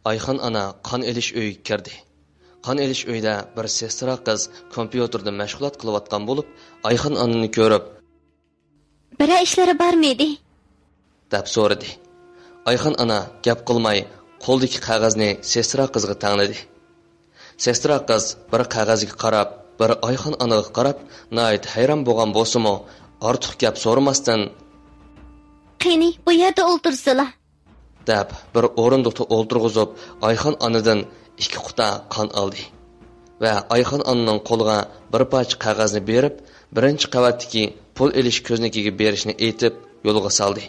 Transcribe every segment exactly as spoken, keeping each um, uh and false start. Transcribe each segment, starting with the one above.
ئايخان ئانا قان ئېلىش ئۆيىگە كىردى. قان ئېلىش ئۆيىدە بىر سېسترا قىز كومپيۇتېردا مەشغۇلات قىلىۋاتقان بولۇپ، ئايخان ئانىنى كۆرۈپ، بىرەر ئىشلىرى بارمىدى؟ دەپ سورىدى. ئايخان ئانا گەپ قىلماي، قولىدىكى قەغەزنى سېسترا قىزغا تەڭلىدى. سېسترا قىز بىر قەغەزگە قاراپ، بىر ئايخان ئانىغا قاراپ، ناھايىتى ھەيران بولغان بولسىمۇ، ئارتۇق گەپ سورىماستىن، قېنى، بۇ يەردە ئولتۇرسىلا. دەپ، بىر ئورۇندۇقتا ئولتۇرغۇزۇپ، ئايخان ئانىدىن ئىككى قۇتا قان ئالدى ۋە ئايخان ئانىنىڭ قولىغا بىر پارچە قەغەزنى بېرىپ، بىرىنچى قەۋەتتىكى پۇل ئېلىش كۆزنىكىگە بېرىشنى ئېيتىپ، يولغا سالدى.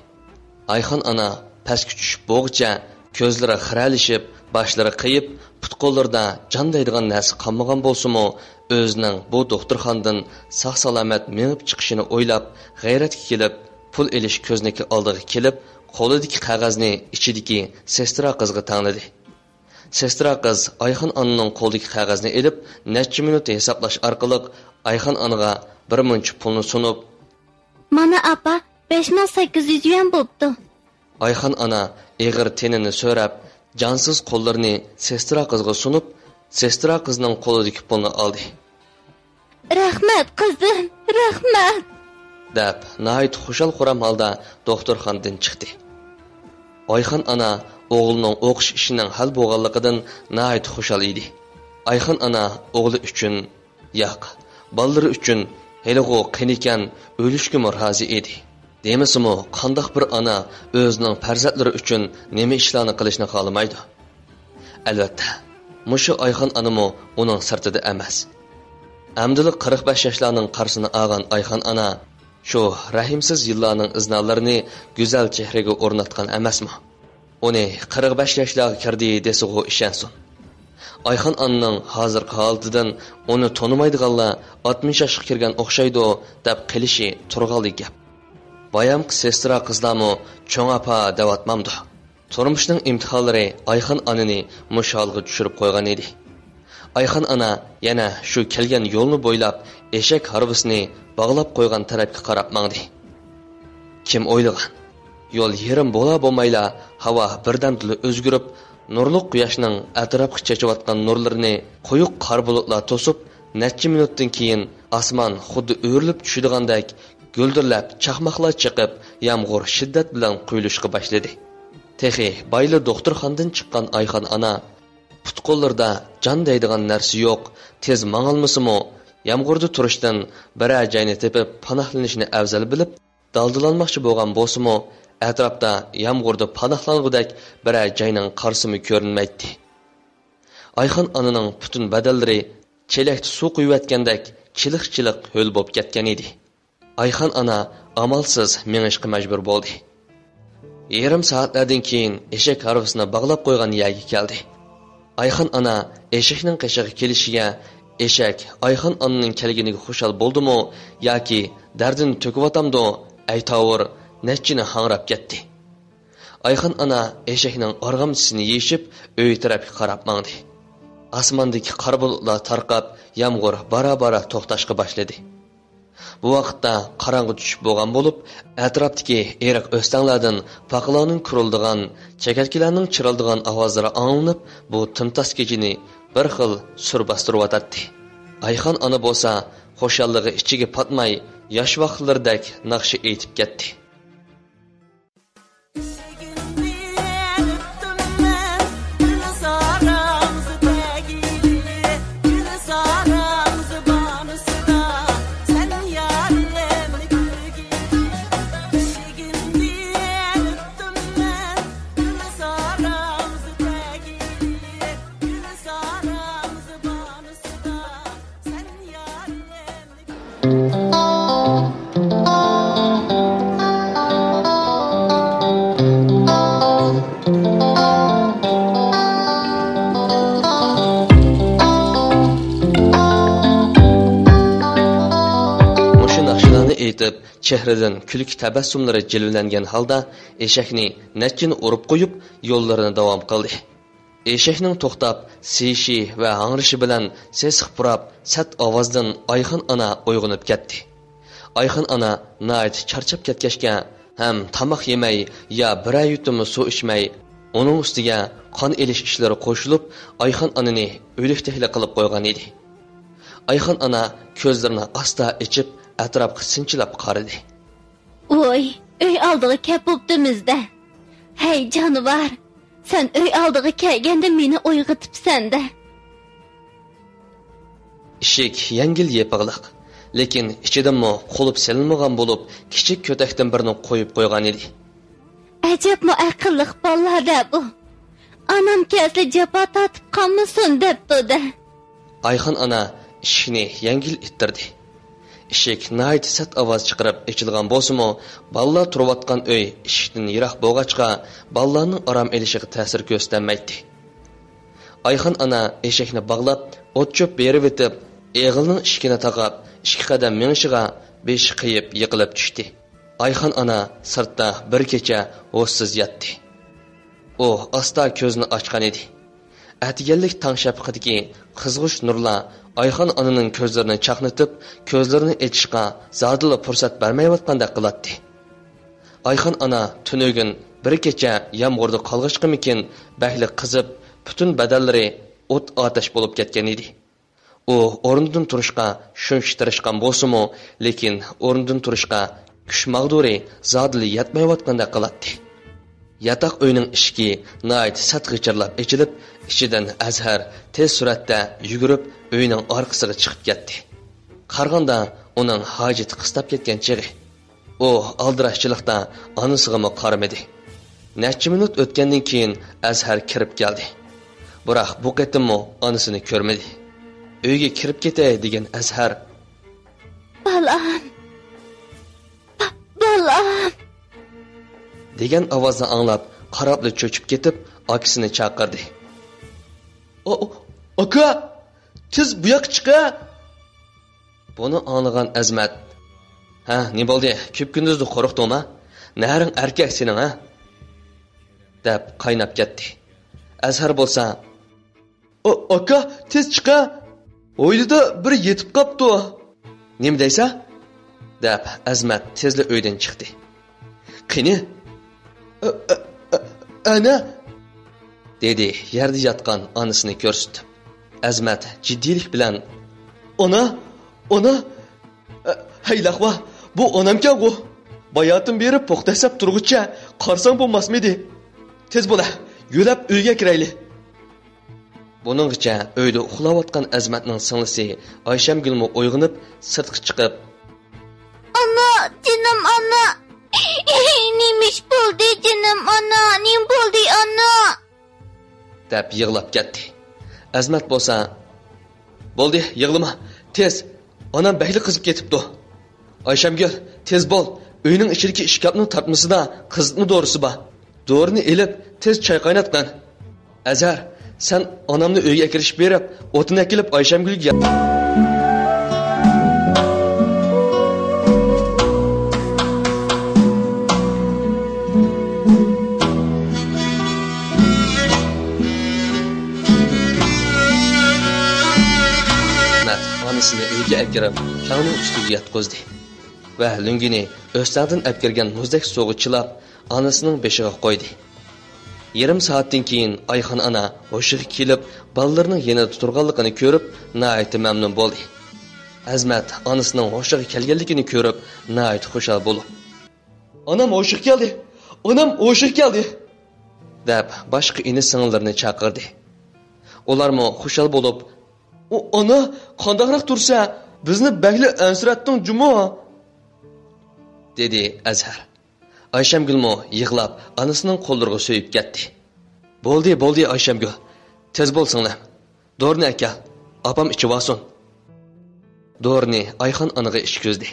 ئايخان ئانا پەسكە چۈشۈپ بولغۇچە كۆزلىرى خىرەلىشىپ، باشلىرى قېيىپ، پۇت-قوللىرىدا جان دەيدىغان نەرسە قالمىغان بولسىمۇ، ئۆزىنىڭ بۇ دوختۇرخانىدىن ساق-سالامەت مېڭىپ چىقىشىنى ئويلاپ، غەيرەتكە كېلىپ، پۇل ئېلىش كۆزنىكى ئالدىغا كېلىپ، قولىدىكى قەغەزنى ئىچىدىكى سېسترا قىزغا تەڭلىدى. سېسترا قىز ئايخان ئانىنىڭ قولىدىكى قەغەزنى ئېلىپ، نەچچە مىنۇت ھېسابلاش ئارقىلىق ئايخان ئانىغا بىر مۇنچە پۇلنى سۇنۇپ، مانا، ئاپا، بەش مىڭ سەككىز يۈز يۈەن بوپتۇ. ئايخان ئانا ئېغىر تېنىنى سۆرەپ، جانسىز قوللىرىنى سېسترا قىزغا سۇنۇپ، سېسترا قىزنىڭ قولىدىكى پۇلنى ئالدى. رەھمەت، قىزىم، رەھمەت! دەپ، ناھايىتى خۇشال-خۇرام ھالدا دوختۇرخانىدىن چىقتى. ئايخان ئانا ئوغلىنىڭ ئوقۇش ئىشىنىڭ ھەل بولغانلىقىدىن ناھايىتى خۇشال ئىدى. ئايخان ئانا ئوغلى ئۈچۈن، ياق، بالىلىرى ئۈچۈن ھېلىغۇ قېنىكەن ئۆلۈشكىمۇ رازى ئىدى. دېمىسىمۇ، قانداق بىر ئانا ئۆزىنىڭ پەرزەنتلىرى ئۈچۈن نېمە ئىشلارنى قىلىشنى خالىمايدۇ؟ ئەلۋەتتە، مۇشۇ ئايخان ئانىمۇ ئۇنىڭ سىرتىدا ئەمەس. ئەمدىلا قىرىق بەش ياشلارنىڭ قارىسىنى ئالغان ئايخان ئانا شۇ رەھىمسىز يىللارنىڭ ئىزنالىرىنى گۈزەل چېھرىگە ئورناتقان ئەمەسمۇ؟ ئۇنى قىرىق بەش ياشلارغا كىردى دېسىغۇ ئىشەنسۇن. ئايخان ئانىنىڭ ھازىرقى ھالىتىدىن ئۇنى تونۇمايدىغانلار ئاتمىش ياشقا كىرگەن ئوخشايدۇ دەپ قېلىشى تۇرغانلىق گەپ. بايامقى سېسترا قىزلارمۇ چوڭ ئاپا دەۋاتمامدۇ؟ تۇرمۇشنىڭ ئىمتىھانلىرى ئايخان ئانىنى مۇشۇ ھالغا چۈشۈرۈپ قويغان ئىدى. ئايخان ئانا يەنە شۇ كەلگەن يولنى بويلاپ ئېشەك ھارۋىسىنى باغلاپ قويغان تەرەپكە قاراپ ماڭدى. كىم ئويلىغان؟ يول يېرىم بولا بولمايلا ھاۋا بىردەمدىلا ئۆزگىرىپ، نۇرلۇق قۇياشنىڭ ئەتراپقا چېچىۋاتقان نۇرلىرىنى قويۇق قارا بۇلۇتلار توسۇپ، نەچچە مىنۇتتىن كېيىن ئاسمان خۇددى ئۆرۈلۈپ چۈشىدىغاندەك گۈلدۈرلەپ چاقماقلار چېقىپ، يامغۇر شىددەت بىلەن قۇيۇلۇشقا باشلىدى. تېخى بايلا دوختۇرخانىدىن چىققان ئايخان ئانا پۇت-قوللىرىدا جان دەيدىغان نەرسە يوق، تېز ماڭالمىسىمۇ، يامغۇردا تۇرۇشتىن بىرەر جاينى تېپىپ پاناھلىنىشنى ئەۋزەل بىلىپ، دالدىلانماقچى بولغان بولسىمۇ، ئەتراپتا يامغۇردا پاناھلانغۇدەك بىرەر جاينىڭ قارىسىمۇ كۆرۈنمەيتتى. ئايخان ئانىنىڭ پۈتۈن بەدەنلىرى چېلەكتە سۇ قۇيۇۋەتكەندەك چىلىق-چىلىق ھۆل بولۇپ كەتكەن ئىدى. ئايخان ئانا ئامالسىز مېڭىشقا مەجبۇر بولدى. يېرىم سائەتلەردىن كېيىن ئېشەك ھارۋىسىنى باغلاپ قويغان يەرگە كەلدى. ئايخان ئانا ئېشەكنىڭ قېشىغا كېلىشىگە، ئېشەك ئايخان ئانىنىڭ كەلگىنىگە خۇشال بولدىمۇ ياكى دەردىنى تۆكۈۋاتامدۇ، ئەيتاۋۇر، نەچچىنى ھاڭراپ كەتتى. ئايخان ئانا ئېشەكنىڭ ئارغامچىسىنى يېشىپ، ئۆي تەرەپكە قاراپ ماڭدى. ئاسماندىكى قارا بۇلۇتلار تارقاپ، يامغۇر بارا-بارا توختاشقا باشلىدى. بۇ ۋاقىتتا قاراڭغۇ چۈشۈپ بولغان بولۇپ، ئەتراپتىكى ئېرىق ئۆستەڭلەردىن پاقىلارنىڭ كۇرۇلدىغان، چېكەتكىلەرنىڭ چىرىلدىغان ئاۋازلىرى ئاڭلىنىپ، بۇ تىمتاس كېچىنى بىر خىل سۈر باستۇرۇۋاتاتتى. ئايخان ئانا بولسا خۇشاللىقى ئىچىگە پاتماي، ياش ۋاقىتلىرىدەك ناخشا ئېيتىپ كەتتى. مۇشۇ ناخشىلارنى ئېيتىپ، چېھرىدىن كۈلكە تەبەسسۇملىرى جىلۋىلەنگەن ھالدا ئېشەكنى نەچچىنى ئۇرۇپ قويۇپ، يوللىرىنى داۋام قىلدى. ئېشەكنىڭ توختاپ، سىيىشى ۋە ھاڭرىشى بىلەن سېسىق پۇراپ، سەت ئاۋازدىن ئايخان ئانا ئويغىنىپ كەتتى. ئايخان ئانا ناھايىتى چارچاپ كەتكەچكە، ھەم تاماق يېمەي، يا بىرەر يۇتۇم سۇ ئىچمەي، ئۇنىڭ ئۈستىگە قان ئېلىش ئىشلىرى قوشۇلۇپ، ئايخان ئانىنى ئۆلۈكتەكلا قىلىپ قويغان ئىدى. ئايخان ئانا كۆزلىرىنى ئاستا ئېچىپ، ئەتراپقا سىنچىلاپ قارىدى. ۋوي، ئۆي ئالدىغا كەپ بوپتىمىز-دە. ھەي، جانىۋار، سەن ئۆي ئالدىغا كەلگەندە مېنى ئويغىتىپسەن-دە. ئىشىك يەڭگىل يېپىقلىق، لېكىن ئىچىدىنمۇ قۇلۇپ سېلىنمىغان بولۇپ، كىچىك كۆتەكتىن بىرنى قويۇپ قويغان ئىدى. ئەجەبمۇ ئەقىللىق بالىلار-دە بۇ. ئانام كەلسە جاپا تارتىپ قالمىسۇن دەپتۇ-دە. ئايخان ئانا ئىشىكنى يەڭگىل ئىتتىردى. ئىشىك ناھايىتى سەت ئاۋاز چىقىرىپ ئېچىلغان بولسىمۇ، بالىلار تۇرۇۋاتقان ئۆي ئىشىكتىن يىراق بولغاچقا، بالىلارنىڭ ئارام ئېلىشىغا تەسىر كۆرسىتەلمەيتتى. ئايخان ئانا ئېشەكنى باغلاپ، ئوت-چۆپ بېرىۋېتىپ، ئېغىلنىڭ ئىشىكىنى تاقاپ، ئىككى قەدەم مېڭىشىغا بېشى قېيىپ يىقىلىپ چۈشتى. ئايخان ئانا سىرتتا بىر كېچە ھوشسىز ياتتى. ئۇ ئاستا كۆزىنى ئاچقان ئىدى. ئەتىگەنلىك تاڭ شەپىقىدىكى قىزغۇچ نۇرلار ئايخان ئانىنىڭ كۆزلىرىنى چاقنىتىپ، كۆزلىرىنى ئېچىشقا زادىلا پۇرسەت بەرمەيۋاتقاندەك قىلاتتى. ئايخان ئانا تۈنۈگۈن بىر كېچە يامغۇردا قالغاچقىمىكىن، بەكلا قىزىپ، پۈتۈن بەدەنلىرى ئوت-ئاتەش بولۇپ كەتكەن ئىدى. ئۇ ئورنىدىن تۇرۇشقا شۇنچە تىرىشقان بولسىمۇ، لېكىن ئورنىدىن تۇرۇشقا كۈچ ماغدۇرى زادىلا يەتمەيۋاتقاندەك قىلاتتى. ياتاق ئۆينىڭ ئىشىكى ناھايىتى سەت غىچىرلاپ ئېچىلىپ، ئىچىدىن ئەزھەر تېز سۈرئەتتە يۈگۈرۈپ ئۆينىڭ ئارقىسىغا چىقىپ كەتتى. قارىغاندا ئۇنىڭ ھاجىتى قىستاپ كەتكەن چېغى. ئۇ ئالدىراشچىلىقتا ئانىسىغىمۇ قارىمىدى. نەچچە مىنۇت ئۆتكەندىن كېيىن ئەزھەر كىرىپ كەلدى. بىراق بۇ قېتىممۇ ئانىسىنى كۆرمىدى. ئۆيگە كىرىپ كېتەي دېگەن ئەزھەر، بالام، با-، بالام، دېگەن ئاۋازنى ئاڭلاپ، قاراپلا چۆچۈپ كېتىپ، ئاكىسىنى چاقىردى. ئا-، ئاكا! تېز بۇ ياققا چىق ھە! بۇنى ئاڭلىغان ئەزمەت، ھە، نېمە بولدى؟ كۈپكۈندۈزدە قورقتۇڭما؟ نەرىڭ ئەركەك سېنىڭ، ھە؟ دەپ قايناپ كەتتى. ئەزھەر بولسا، ئا-، ئاكا، تېز چىق ھە! ھويلىدا بىرى يېتىپ قاپتۇ. نېمە دەيسە؟ دەپ ئەزمەت تېزلا ئۆيدىن چىقتى. قېنى؟ ئە-، ئە-، ئە-، ئەنە! دېدى يەردە ياتقان ئانىسىنى كۆرسىتىپ. ئەزمەت جىددىيلىك بىلەن، ئانا! ئانا! ئە، ھەي لەقۋا، بۇ ئانامكەنغۇ! باياتىن بېرى پوختا ھەسەپ تۇرغۇچە قارىساڭ بولماسمىدى؟ تېز بول ھە، يۆلەپ ئۆيگە كىرەيلى! بۇنىڭغىچە ئۆيدە ئۇخلاۋاتقان ئەزمەتنىڭ سىڭلىسى ئايشەمگۈلمۇ ئويغىنىپ، سىرتقا چىقىپ، ئانا، جېنىم ئانا! نېمە ئىش بولدى، جېنىم ئانا؟ نېمە بولدى، ئانا؟ دەپ يىغلاپ كەتتى. ئەزمەت بولسا، بولدى، يىغلىما، تېز، ئانام بەكلا قىزىپ كېتىپتۇ. ئايشەمگۈل، تېز بول، ئۆينىڭ ئىچىدىكى ئىشكاپنىڭ تارتمىسىدا قىزىتما دورىسى بار. دورىنى ئېلىپ، تېز چاي قايناتقىن. ئەزھەر، سەن ئانامنى ئۆيگە ئەكىرىشىپ بېرىپ، ئوتۇن ئەكېلىپ ئايشەمگۈلگە ياق. ئەزمەت ئانىسىنى ئۆيگە ئەكىرىپ، كەڭنىڭ ئۈستىگە ياتقۇزدى ۋە لۆڭگىنى ئۆستەڭدىن ئەپكىرگەن مۇزدەك سۇغا چىلاپ، ئانىسىنىڭ بېشىغا قويدى. يېرىم سائەتتىن كېيىن ئايخان ئانا ھوشىغا كېلىپ، بالىلىرىنىڭ يېنىدا تۇرغانلىقىنى كۆرۈپ، ناھايىتى مەمنۇن بولدى. ئەزمەت ئانىسىنىڭ ھوشىغا كەلگەنلىكىنى كۆرۈپ، ناھايىتى خۇشال بولۇپ، ئانام ھوشىغا كەلدى! ئانام ھوشىغا كەلدى! دەپ، باشقا ئىنى-سىڭىللىرىنى چاقىردى. ئۇلارمۇ خۇشال بولۇپ، ئۇ، ئانا، قانداقراق تۇرسا، بىزنى بەكلا ئەنسىرەتتىڭ جۇمۇ! دېدى ئەزھەر. ئايشەمگۈلمۇ يىغلاپ، ئانىسىنىڭ قوللىرىغا سۆيۈپ كەتتى. بولدى، بولدى، ئايشەمگۈل. تېز بول، سىڭلىم. دورىنى ئەكەل. ئاپام ئىچىۋالسۇن. دورىنى ئايخان ئانىغا ئىچكۈزدى.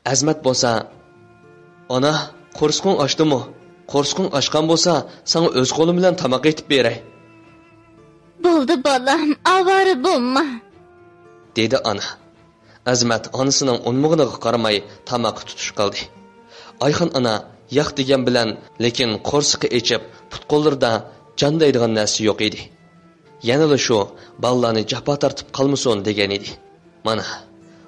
ئەزمەت بولسا، ئانا، قورسىقىڭ ئاچتىمۇ؟ قورسىقىڭ ئاچقان بولسا، ساڭا ئۆز قولۇم بىلەن تاماق ئېتىپ بېرەي. بولدى، بالام، ئاۋارە بولما. دېدى ئانا. ئەزمەت ئانىسىنىڭ ئۇنىمىغىنىغا قارىماي تاماققا تۇتۇش قىلدى. ئايخان ئانا ياق دېگەن بىلەن، لېكىن قورسىقى ئېچىپ، پۇت-قوللىرىدا جان دەيدىغان نەرسە يوق ئىدى. يەنىلا شۇ بالىلارنى جاپا تارتىپ قالمىسۇن دېگەن ئىدى. مانا،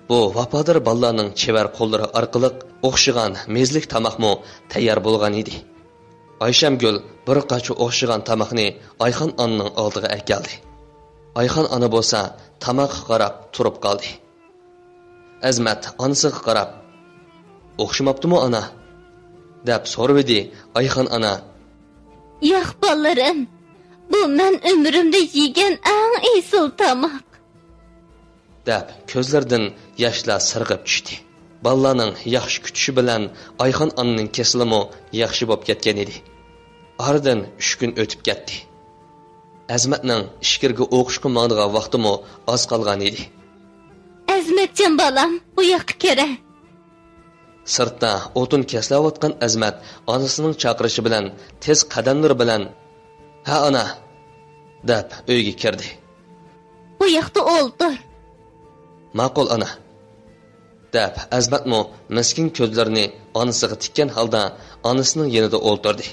بۇ ۋاپادار بالىلارنىڭ چېۋەر قوللىرى ئارقىلىق ئوخشىغان مېزىلىك تاماقمۇ تەييار بولغان ئىدى. ئايشەمگۈل بىر قاچا ئوخشىغان تاماقنى ئايخان ئانىنىڭ ئالدىغا ئەكەلدى. ئايخان ئانا بولسا تاماققا قاراپ تۇرۇپ قالدى. ئەزمەت ئانىسىغا قاراپ، «ئوخشىماپتۇمۇ، ئانا؟» دەپ سورىۋىدى. ئايخان ئانا، «ياق، بالىلىرىم، بۇ مەن ئۆمرۈمدە يېگەن ئەڭ ئېسىل تاماق.» دەپ كۆزلىرىدىن ياشلار سىرغىپ چۈشتى. بالىلارنىڭ ياخشى كۈتۈشى بىلەن ئايخان ئانىنىڭ كېسىلىمۇ ياخشى بولۇپ كەتكەن ئىدى. ئارىدىن ئۈچ كۈن ئۆتۈپ كەتتى. ئەزمەتنىڭ ئىچكىرىگە ئوقۇشقا ماڭىدىغان ۋاقتىمۇ ئاز قالغان ئىدى. «ئەزمەتجان بالام، بۇ ياققا كىرە.» سىرتتا ئوتۇن كەسلەۋاتقان ئەزمەت ئانىسىنىڭ چاقىرىشى بىلەن تېز قەدەملىرى بىلەن، «ھە، ئانا!» دەپ ئۆيگە كىردى. «بۇ ياقتا ئولتۇر.» «ماقۇل، ئانا.» دەپ ئەزمەتمۇ مىسكىن كۆزلىرىنى ئانىسىغا تىككەن ھالدا ئانىسىنىڭ يېنىدا ئولتۇردى.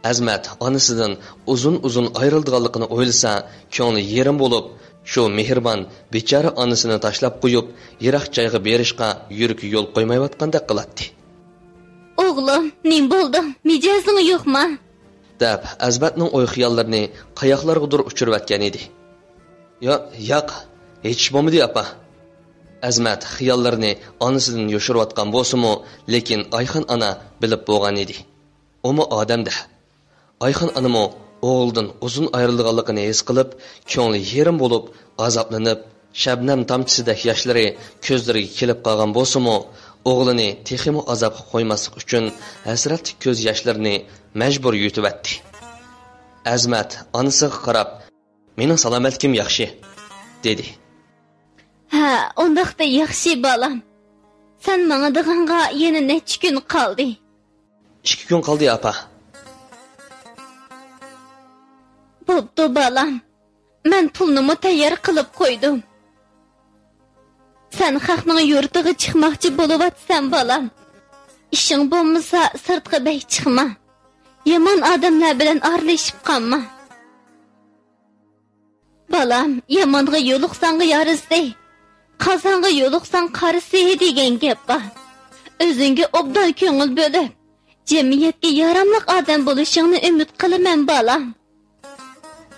ئەزمەت ئانىسىدىن ئۇزۇن-ئۇزۇن ئايرىلىدىغانلىقىنى ئويلىسا، كۆڭلى يېرىم بولۇپ، شۇ مېھرىبان بىچارە ئانىسىنى تاشلاپ قويۇپ، يىراق جايغا بېرىشقا يۈرىكى يول قويمايۋاتقاندەك قىلاتتى. «ئوغلۇم، نېمە بولدۇڭ؟ مىجەزىڭ يوقما؟» دەپ ئەزمەتنىڭ ئوي-خىياللىرىنى قاياقلارغىدۇر ئۇچۇرۇۋەتكەن ئىدى. «يا-، ياق، ھېچ ئىش بولمىدى، ئاپا.» ئەزمەت خىياللىرىنى ئانىسىدىن يوشۇرۇۋاتقان بولسىمۇ، لېكىن ئايخان ئانا بىلىپ بولغان ئىدى. ئۇمۇ ئادەم-دە. ئايخان ئانىمۇ ئوغلىدىن ئۇزۇن ئايرىلىدىغانلىقىنى ھېس قىلىپ، كۆڭلى يېرىم بولۇپ، ئازابلىنىپ، شەبنەم تامچىسىدەك ياشلىرى كۆزلىرىگە كېلىپ قالغان بولسىمۇ، ئوغلىنى تېخىمۇ ئازابقا قويماسلىق ئۈچۈن ھەسرەتلىك كۆز ياشلىرىنى مەجبۇر يۇيۇتۇۋەتتى. ئەزمەت ئانىسىغا قاراپ، «مېنىڭ سالامەتلىكىم ياخشى» دېدى. «ھە، ئۇنداقتا ياخشى، بالام. سەن ماڭىدىغانغا يەنە نەچچە كۈن قالدى؟» «ئىككى كۈن قالدى، ئاپا.» «بوپتۇ، بالام. مەن پۇلنىمۇ تەييار قىلىپ قويدۇم. سەن خەقنىڭ يۇرتىغا چىقماقچى بولۇۋاتىسەن، بالام. ئىشىڭ بولمىسا، سىرتقا بەك چىقما. يامان ئادەملەر بىلەن ئارىلىشىپ قالما. بالام، يامانغا يولۇقساڭغا يارىسى، قازانغا يولۇقساڭ قارىسى دېگەن گەپ بار. ئۆزۈڭگە ئوبدان كۆڭۈل بۆلۈپ، جەمئىيەتكە ياراملىق ئادەم بولۇشۇڭنى ئۈمىد قىلىمەن، بالام.»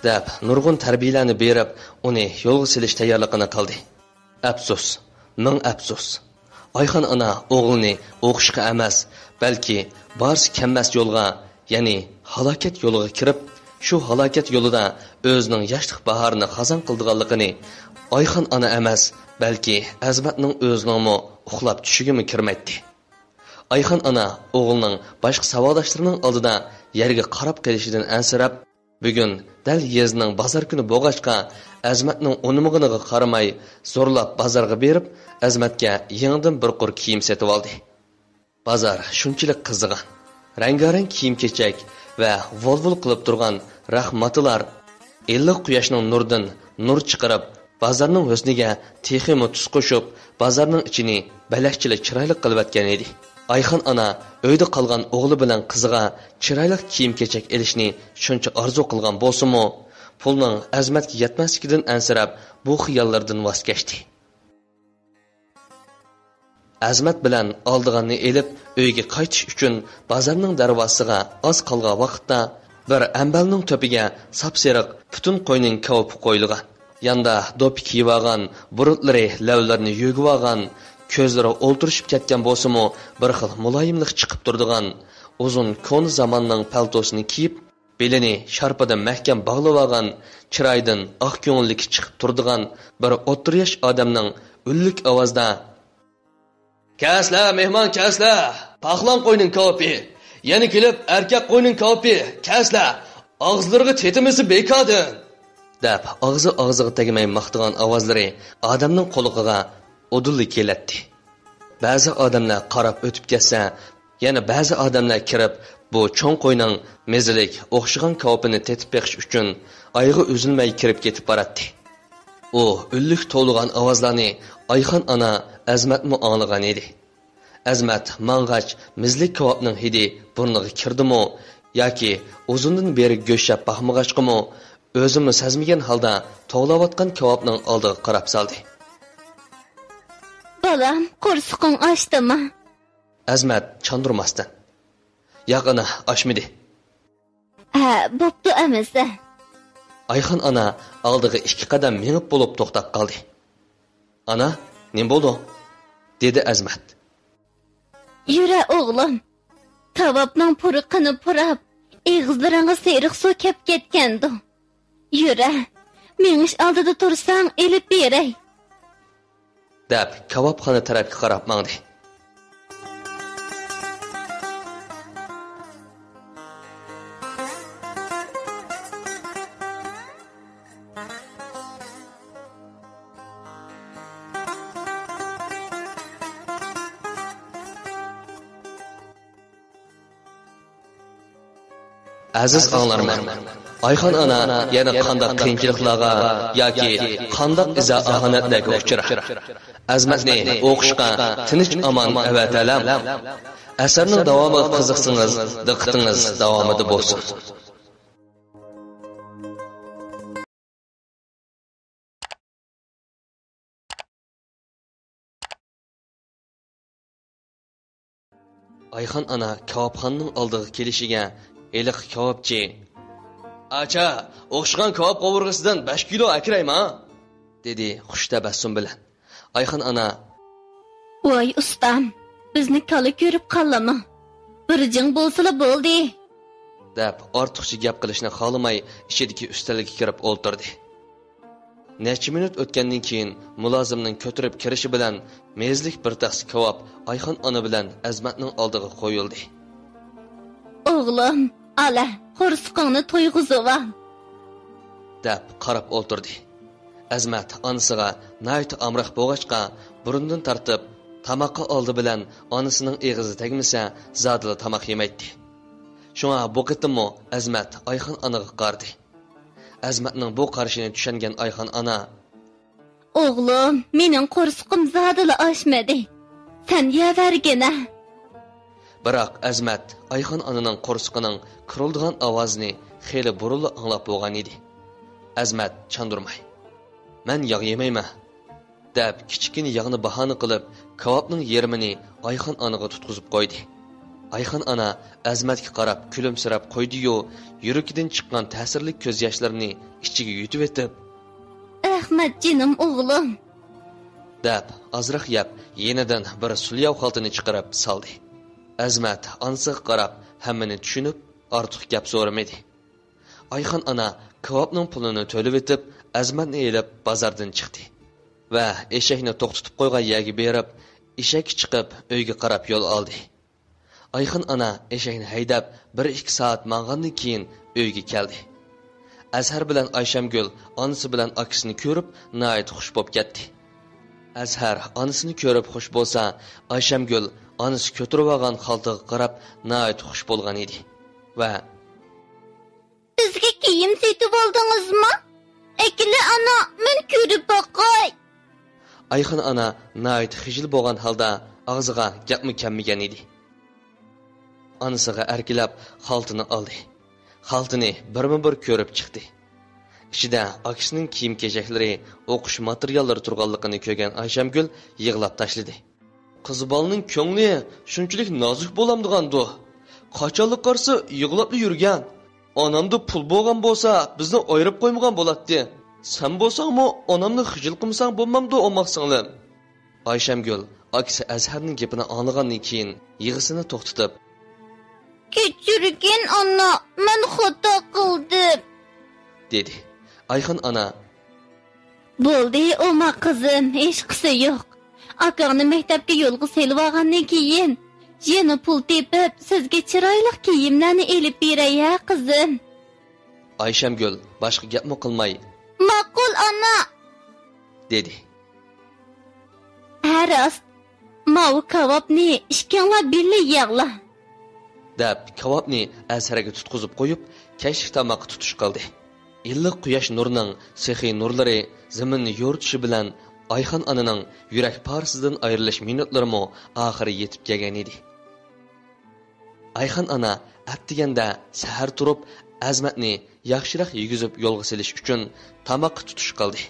دەپ نۇرغۇن تەربىيەلەرنى بېرىپ، ئۇنى يولغا سېلىش تەييارلىقىنى قىلدى. ئەپسۇس، مىڭ ئەپسۇس. ئايخان ئانا ئوغلىنى ئوقۇشقا ئەمەس، بەلكى بارسا كەممەس يولغا، يەنى ھالاكەت يولىغا كىرىپ، شۇ ھالاكەت يولىدا ئۆزىنىڭ ياشلىق باھارىنى قازان قىلىدىغانلىقىنى ئايخان ئانا ئەمەس، بەلكى ئەزمەتنىڭ ئۆزىنىڭمۇ ئۇخلاپ چۈشىگىمۇ كىرمەيتتى. ئايخان ئانا ئوغلىنىڭ باشقا ساۋاقداشلىرىنىڭ ئالدىدا يەرگە قاراپ قېلىشىدىن ئەنسىرەپ، بۈگۈن دەل يېزىنىڭ بازار كۈنى بولغاچقا، ئەزمەتنىڭ ئۇنىمىغىنىغا قارىماي، زورلاپ بازارغا بېرىپ، ئەزمەتكە يېڭىدىن بىر قۇر كىيىم سېتىۋالدى. بازار شۇنچىلىك قىزىغان. رەڭگارەڭ كىيىم-كېچەك ۋە ۋول-ۋول قىلىپ تۇرغان رەخ ماتىلار ئىللىق قۇياشنىڭ نۇرىدىن نۇر چىقىرىپ، بازارنىڭ ھۆسنىگە تېخىمۇ تۈس قوشۇپ، بازارنىڭ ئىچىنى بەلەكچىلىك چىرايلىق قىلىۋەتكەن ئىدى. ئايخان ئانا ئۆيدە قالغان ئوغلى بىلەن قىزىغا چىرايلىق كىيىم-كېچەك ئېلىشنى شۇنچە ئارزۇ قىلغان بولسىمۇ، پۇلنىڭ ئەزمەتكە يەتمەسلىكىدىن ئەنسىرەپ، بۇ خىياللىرىدىن ۋاز كەچتى. ئەزمەت بىلەن ئالىدىغاننى ئېلىپ، ئۆيگە قايتىش ئۈچۈن بازارنىڭ دەرۋازىسىغا ئاز قالغان ۋاقىتتا، بىر ئەمبەرنىڭ تۆپىگە ساپسېرىق پۈتۈن قوينىڭ كاۋىپى قويۇلغان، ياندا دوپپا كىيىۋالغان، بۇرۇتلىرى لەۋلىرىنى يۆگىۋالغان، كۆزلىرى ئولتۇرۇشۇپ كەتكەن بولسىمۇ، بىر خىل مۇلايىملىق چىقىپ تۇرىدىغان، ئۇزۇن كونا زاماننىڭ پەلتوسىنى كىيىپ، بېلىنى شارپىدىن مەھكەم باغلىۋالغان، چىرايىدىن ئاق كۆڭۈللۈكى چىقىپ تۇرىدىغان بىر ئوتتۇرا ياش ئادەمنىڭ ئۈنلۈك ئاۋازدا، «كەلسىلە، مېھمان، كەلسىلە! پاقلان قوينىڭ كاۋىپى! يەنە كېلىپ ئەركەك قوينىڭ كاۋىپى! كەلسىلە! ئاغزىلىرىغا تېتىمىسى بىكاردىن!» دەپ، ئاغزى ئاغزىغا تەگمەي ماختىغان ئاۋازلىرى ئادەمنىڭ قۇلىقىغا ئۇدۇللا كېلەتتى. بەزى ئادەملەر قاراپ ئۆتۈپ كەتسە، يەنە بەزى ئادەملەر كىرىپ، بۇ چوڭ قوينىڭ مېزىلىك ئوخشىغان كاۋىپىنى تېتىپ بېقىش ئۈچۈن ئايىغى ئۈزۈلمەي كىرىپ كېتىپ باراتتى. ئۇ ئۈنلۈك توۋلىغان ئاۋازلارنى ئايخان ئانا، ئەزمەتمۇ ئاڭلىغان ئىدى. ئەزمەت ماڭغاچ، مېزىلىك كاۋاپنىڭ ھىدى بۇرنىغا كىردىمۇ ياكى ئۇزۇندىن بېرى گۆش يەپ باقمىغاچقىمۇ، ئۆزىمۇ سەزمىگەن ھالدا توۋلاۋاتقان كاۋاپنىڭ ئالدىغا قاراپ سالدى. «بالام، قورسىقىڭ ئاچتىمۇ؟» ئەزمەت چاندۇرماستىن، «ياق، ئانا، ئاچمىدى.» ھە، بوپتۇ ئەمىسە. ئايخان ئانا ئالدىغا ئىككى قەدەم مېڭىپ بولۇپ توختاپ قالدى. ئانا، نېمە بولدى؟ دېدى ئەزمەت. يۈرە ئوغلۇم، كاۋاپنىڭ پۇرىقىنى پۇراپ، ئېغىزلىرىڭغا سېرىق سۇ كەپ كەتكەندۇ. يۈرە، مېڭىش ئالدىدا تۇرساڭ ئېلىپ بېرەي. دەپ كاۋاپخانا تەرەپكە قاراپ ماڭدى. ئەزىز ئاڭلارمەن، ئايخان ئانا يەنە قانداق قىيىنچىلىقلارغا ياكى قانداق ئىزا-ئاھانەتلەرگە ئۇچرار؟ ئەزمەتنى ئوقۇشقا تىنچ-ئامان ئەۋەتەلەم. ئەسەرنىڭ داۋامىغا قىزىقسىڭىز، دىققىتىڭىز داۋامىدا بولسۇن. ئايخان ئانا كاۋاپخانىنىڭ ئالدىغا كېلىشىگە، ھېلىقى كاۋاپچى: «ئاچا، ئوخشىغان كاۋاپ قوۋۇرغىسىدىن بەش كىلو ئەكىرەيما؟» دېدى خۇش تەبەسسۇم بىلەن. ئايخان ئانا: «ۋاي ئۇستام، بىزنى كالا كۆرۈپ قالىمۇ؟ بىر جىڭ بولسىلا بولدى.» دەپ ئارتۇقچە گەپ قىلىشنى خالىماي ئىچىدىكى ئۈستەلگە كىرىپ ئولتۇردى. نەچچە مىنۇت ئۆتكەندىن كېيىن مۇلازىمنىڭ كۆتۈرۈپ كىرىشى بىلەن مېزىلىك بىر تەخسە كاۋاپ ئايخان ئانا بىلەن ئەزمەتنىڭ ئالدىغا قويۇلدى. «ئوغلۇم، ئالە، قورسىقىڭنى تويغۇزۇۋال.» دەپ قاراپ ئولتۇردى. ئەزمەت ئانىسىغا ناھايىتى ئامراق بولغاچقا، بۇرنىدىن تارتىپ تاماققا ئالدى بىلەن ئانىسىنىڭ ئېغىزى تەگمىسە زادىلا تاماق يېمەيتتى. شۇڭا بۇ قېتىممۇ ئەزمەت ئايخان ئانىغا قارىدى. ئەزمەتنىڭ بۇ قارىشىنى چۈشەنگەن ئايخان ئانا: «ئوغلۇم، مېنىڭ قورسىقىم زادىلا ئاچمىدى. سەن يەۋەرگىنە.» بىراق ئەزمەت ئايخان ئانىنىڭ قورسىقىنىڭ قىرىلىدىغان ئاۋازىنى خېلى بۇرۇنلا ئاڭلاپ بولغان ئىدى. ئەزمەت چاندۇرماي: «مەن ياغ يېمەيمەن.» دەپ، كىچىككىنە ياغنى باھانە قىلىپ، كاۋاپنىڭ يېرىمىنى ئايخان ئانىغا تۇتقۇزۇپ قويدى. ئايخان ئانا ئەزمەتكە قاراپ كۈلۈمسىرەپ قويدى-يۇ، يۈرىكىدىن چىققان تەسىرلىك كۆز ياشلىرىنى ئىچىگە يۇتۇۋېتىپ: «ئەخمەت جېنىم ئوغلۇم.» دەپ، ئازراق يەپ، يېنىدىن بىر سۇلياۋ خالتىنى چىقىرىپ سالدى. ئەزمەت ئانىسىغا قاراپ ھەممىنى چۈشىنىپ، ئارتۇق گەپ سورىمىدى. ئايخان ئانا كاۋاپنىڭ پۇلىنى تۆلىۋېتىپ، ئەزمەتنى ئېلىپ بازاردىن چىقتى ۋە ئېشەكنى توختىتىپ قويغان يەرگە بېرىپ، ئېشەككە چىقىپ، ئۆيگە قاراپ يول ئالدى. ئايخان ئانا ئېشەكنى ھەيدەپ، بىر ئىككى سائەت ماڭغاندىن كېيىن ئۆيگە كەلدى. ئەزھەر بىلەن ئايشەمگۈل ئانىسى بىلەن ئاكىسىنى كۆرۈپ، ناھايىتى خۇش بولۇپ كەتتى. ئەزھەر ئانىسىنى كۆرۈپ خۇش بولسا، ئايشەمگۈل ئانىسى كۆتۈرۈۋالغان خالتىغا قاراپ، ناھايىتى خۇش بولغان ئىدى ۋە: «بىزگە كىيىم سېتىۋالدىڭىزمۇ؟ ئەكېلە ئانا، مەن كۆرۈپ باقاي.» ئايخان ئانا ناھايىتى خىجىل بولغان ھالدا ئاغزىغا گەپمۇ كەلمىگەن ئىدى. ئانىسىغا ئەركىلەپ خالتىنى ئالدى. خالتىنى بىرمۇ بىر كۆرۈپ چىقتى. ئىچىدە ئاكىسىنىڭ كىيىم-كېچەكلىرى، ئوقۇش ماتېرىياللىرى تۇرغانلىقىنى كۆرگەن ئايشەمگۈل يىغلاپ تاشلىدى. قىز بالىنىڭ كۆڭلى شۇنچىلىك نازۇك بولامدىغاندۇ؟ قاچانلا قارىسا يىغلاپلا يۈرگەن. ئانامدا پۇل بولغان بولسا، بىزنى ئايرىپ قويمىغان بولاتتى. سەن بولساڭمۇ ئانامنى خىجىل قىلمىساڭ بولمامدۇ، ئوماق سىڭلىم؟ ئايشەمگۈل ئاكىسى ئەزھەرنىڭ گېپىنى ئاڭلىغاندىن كېيىن يىغىسىنى توختىتىپ: «كەچۈرگىن ئانا، مەن خاتا قىلدىم.» دېدى. ئايخان ئانا: «بولدى، ئوماق قىزىم، ھېچقىسى يوق. ئاكاڭنى مەكتەپكە يولغا سېلىۋالغاندىن كېيىن، يەنە پۇل تېپىپ، سىزگە چىرايلىق كىيىملەرنى ئېلىپ بېرەي ھە، قىزىم.» ئايشەمگۈل باشقا گەپمۇ قىلماي: «ماقۇل، ئانا!» دېدى. ھە راست، ماۋۇ كاۋاپنى ئىككىڭلار بىللە يەڭلار. دەپ، كاۋاپنى ئەزھەرگە تۇتقۇزۇپ قويۇپ، كەچلىك تاماققا تۇتۇش قىلدى. ئىللىق قۇياش نۇرىنىڭ سېخىي نۇرلىرى زېمىننى يورۇتۇشى بىلەن ئايخان ئانىنىڭ يۈرەك پارىسىدىن ئايرىلىش مىنۇتلىرىمۇ ئاخىرى يېتىپ كەلگەن ئىدى. ئايخان ئانا ئەتىگەندە سەھەر تۇرۇپ، ئەزمەتنى ياخشىراق يېگۈزۈپ يولغا سېلىش ئۈچۈن تاماققا تۇتۇش قىلدى.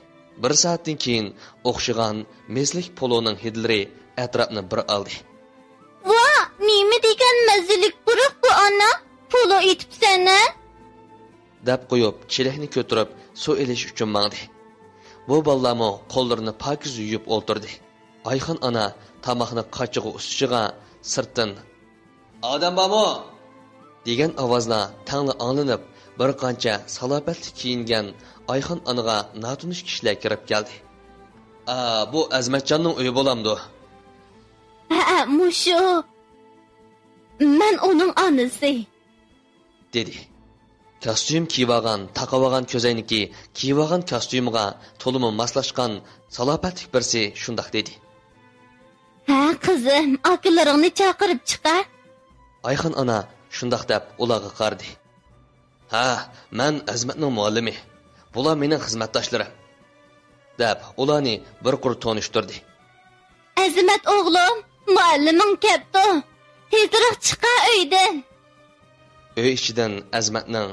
بىر سائەتتىن كېيىن ئوخشىغان مېزىلىك پولۇنىڭ ھىدلىرى ئەتراپنى بىر ئالدى. ۋا، نېمە دېگەن مەززىلىك پۇراق بۇ، ئانا؟ پولۇ ئېتىپسەن ھە؟ دەپ قويۇپ، چېلەكنى كۆتۈرۈپ، سۇ ئېلىش ئۈچۈن ماڭدى. بۇ بالىلارمۇ قوللىرىنى پاكىز يۇيۇپ ئولتۇردى. ئايخان ئانا تاماقنى قاچىغا ئۇسۇشىغا سىرتتىن «ئادەم بارمۇ؟» دېگەن ئاۋازلار تەڭلا ئاڭلىنىپ، بىر قانچە سالاپەتلىك كىيىنگەن ئايخان ئانىغا ناتونۇش كىشىلەر كىرىپ كەلدى. «ئا، بۇ ئەزمەتجاننىڭ ئۆيى بولامدۇ؟» «ھەئە، مۇشۇ. مەن ئۇنىڭ ئانىسى.» دېدى. كاستيۇم كىيىۋالغان، تاقىۋالغان كۆزەينىكى، كىيىۋالغان كاستيۇمىغا تولىمۇ ماسلاشقان سالاپەتلىك بىرسى شۇنداق دېدى. «ھە، قىزىم، ئاكىلىرىڭنى چاقىرىپ چىق ھە.» ئايخان ئانا شۇنداق دەپ ئۇلارغا قارىدى. «ھە، مەن ئەزمەتنىڭ مۇئەللىمى. بۇلار مېنىڭ خىزمەتداشلىرىم.» دەپ ئۇلارنى بىر قۇر تونۇشتۇردى. «ئەزمەت ئوغلۇم، مۇئەللىمىڭ كەپتۇ. تېزرەك چىقە ئۆيدىن.» ئۆي ئىچىدىن ئەزمەتنىڭ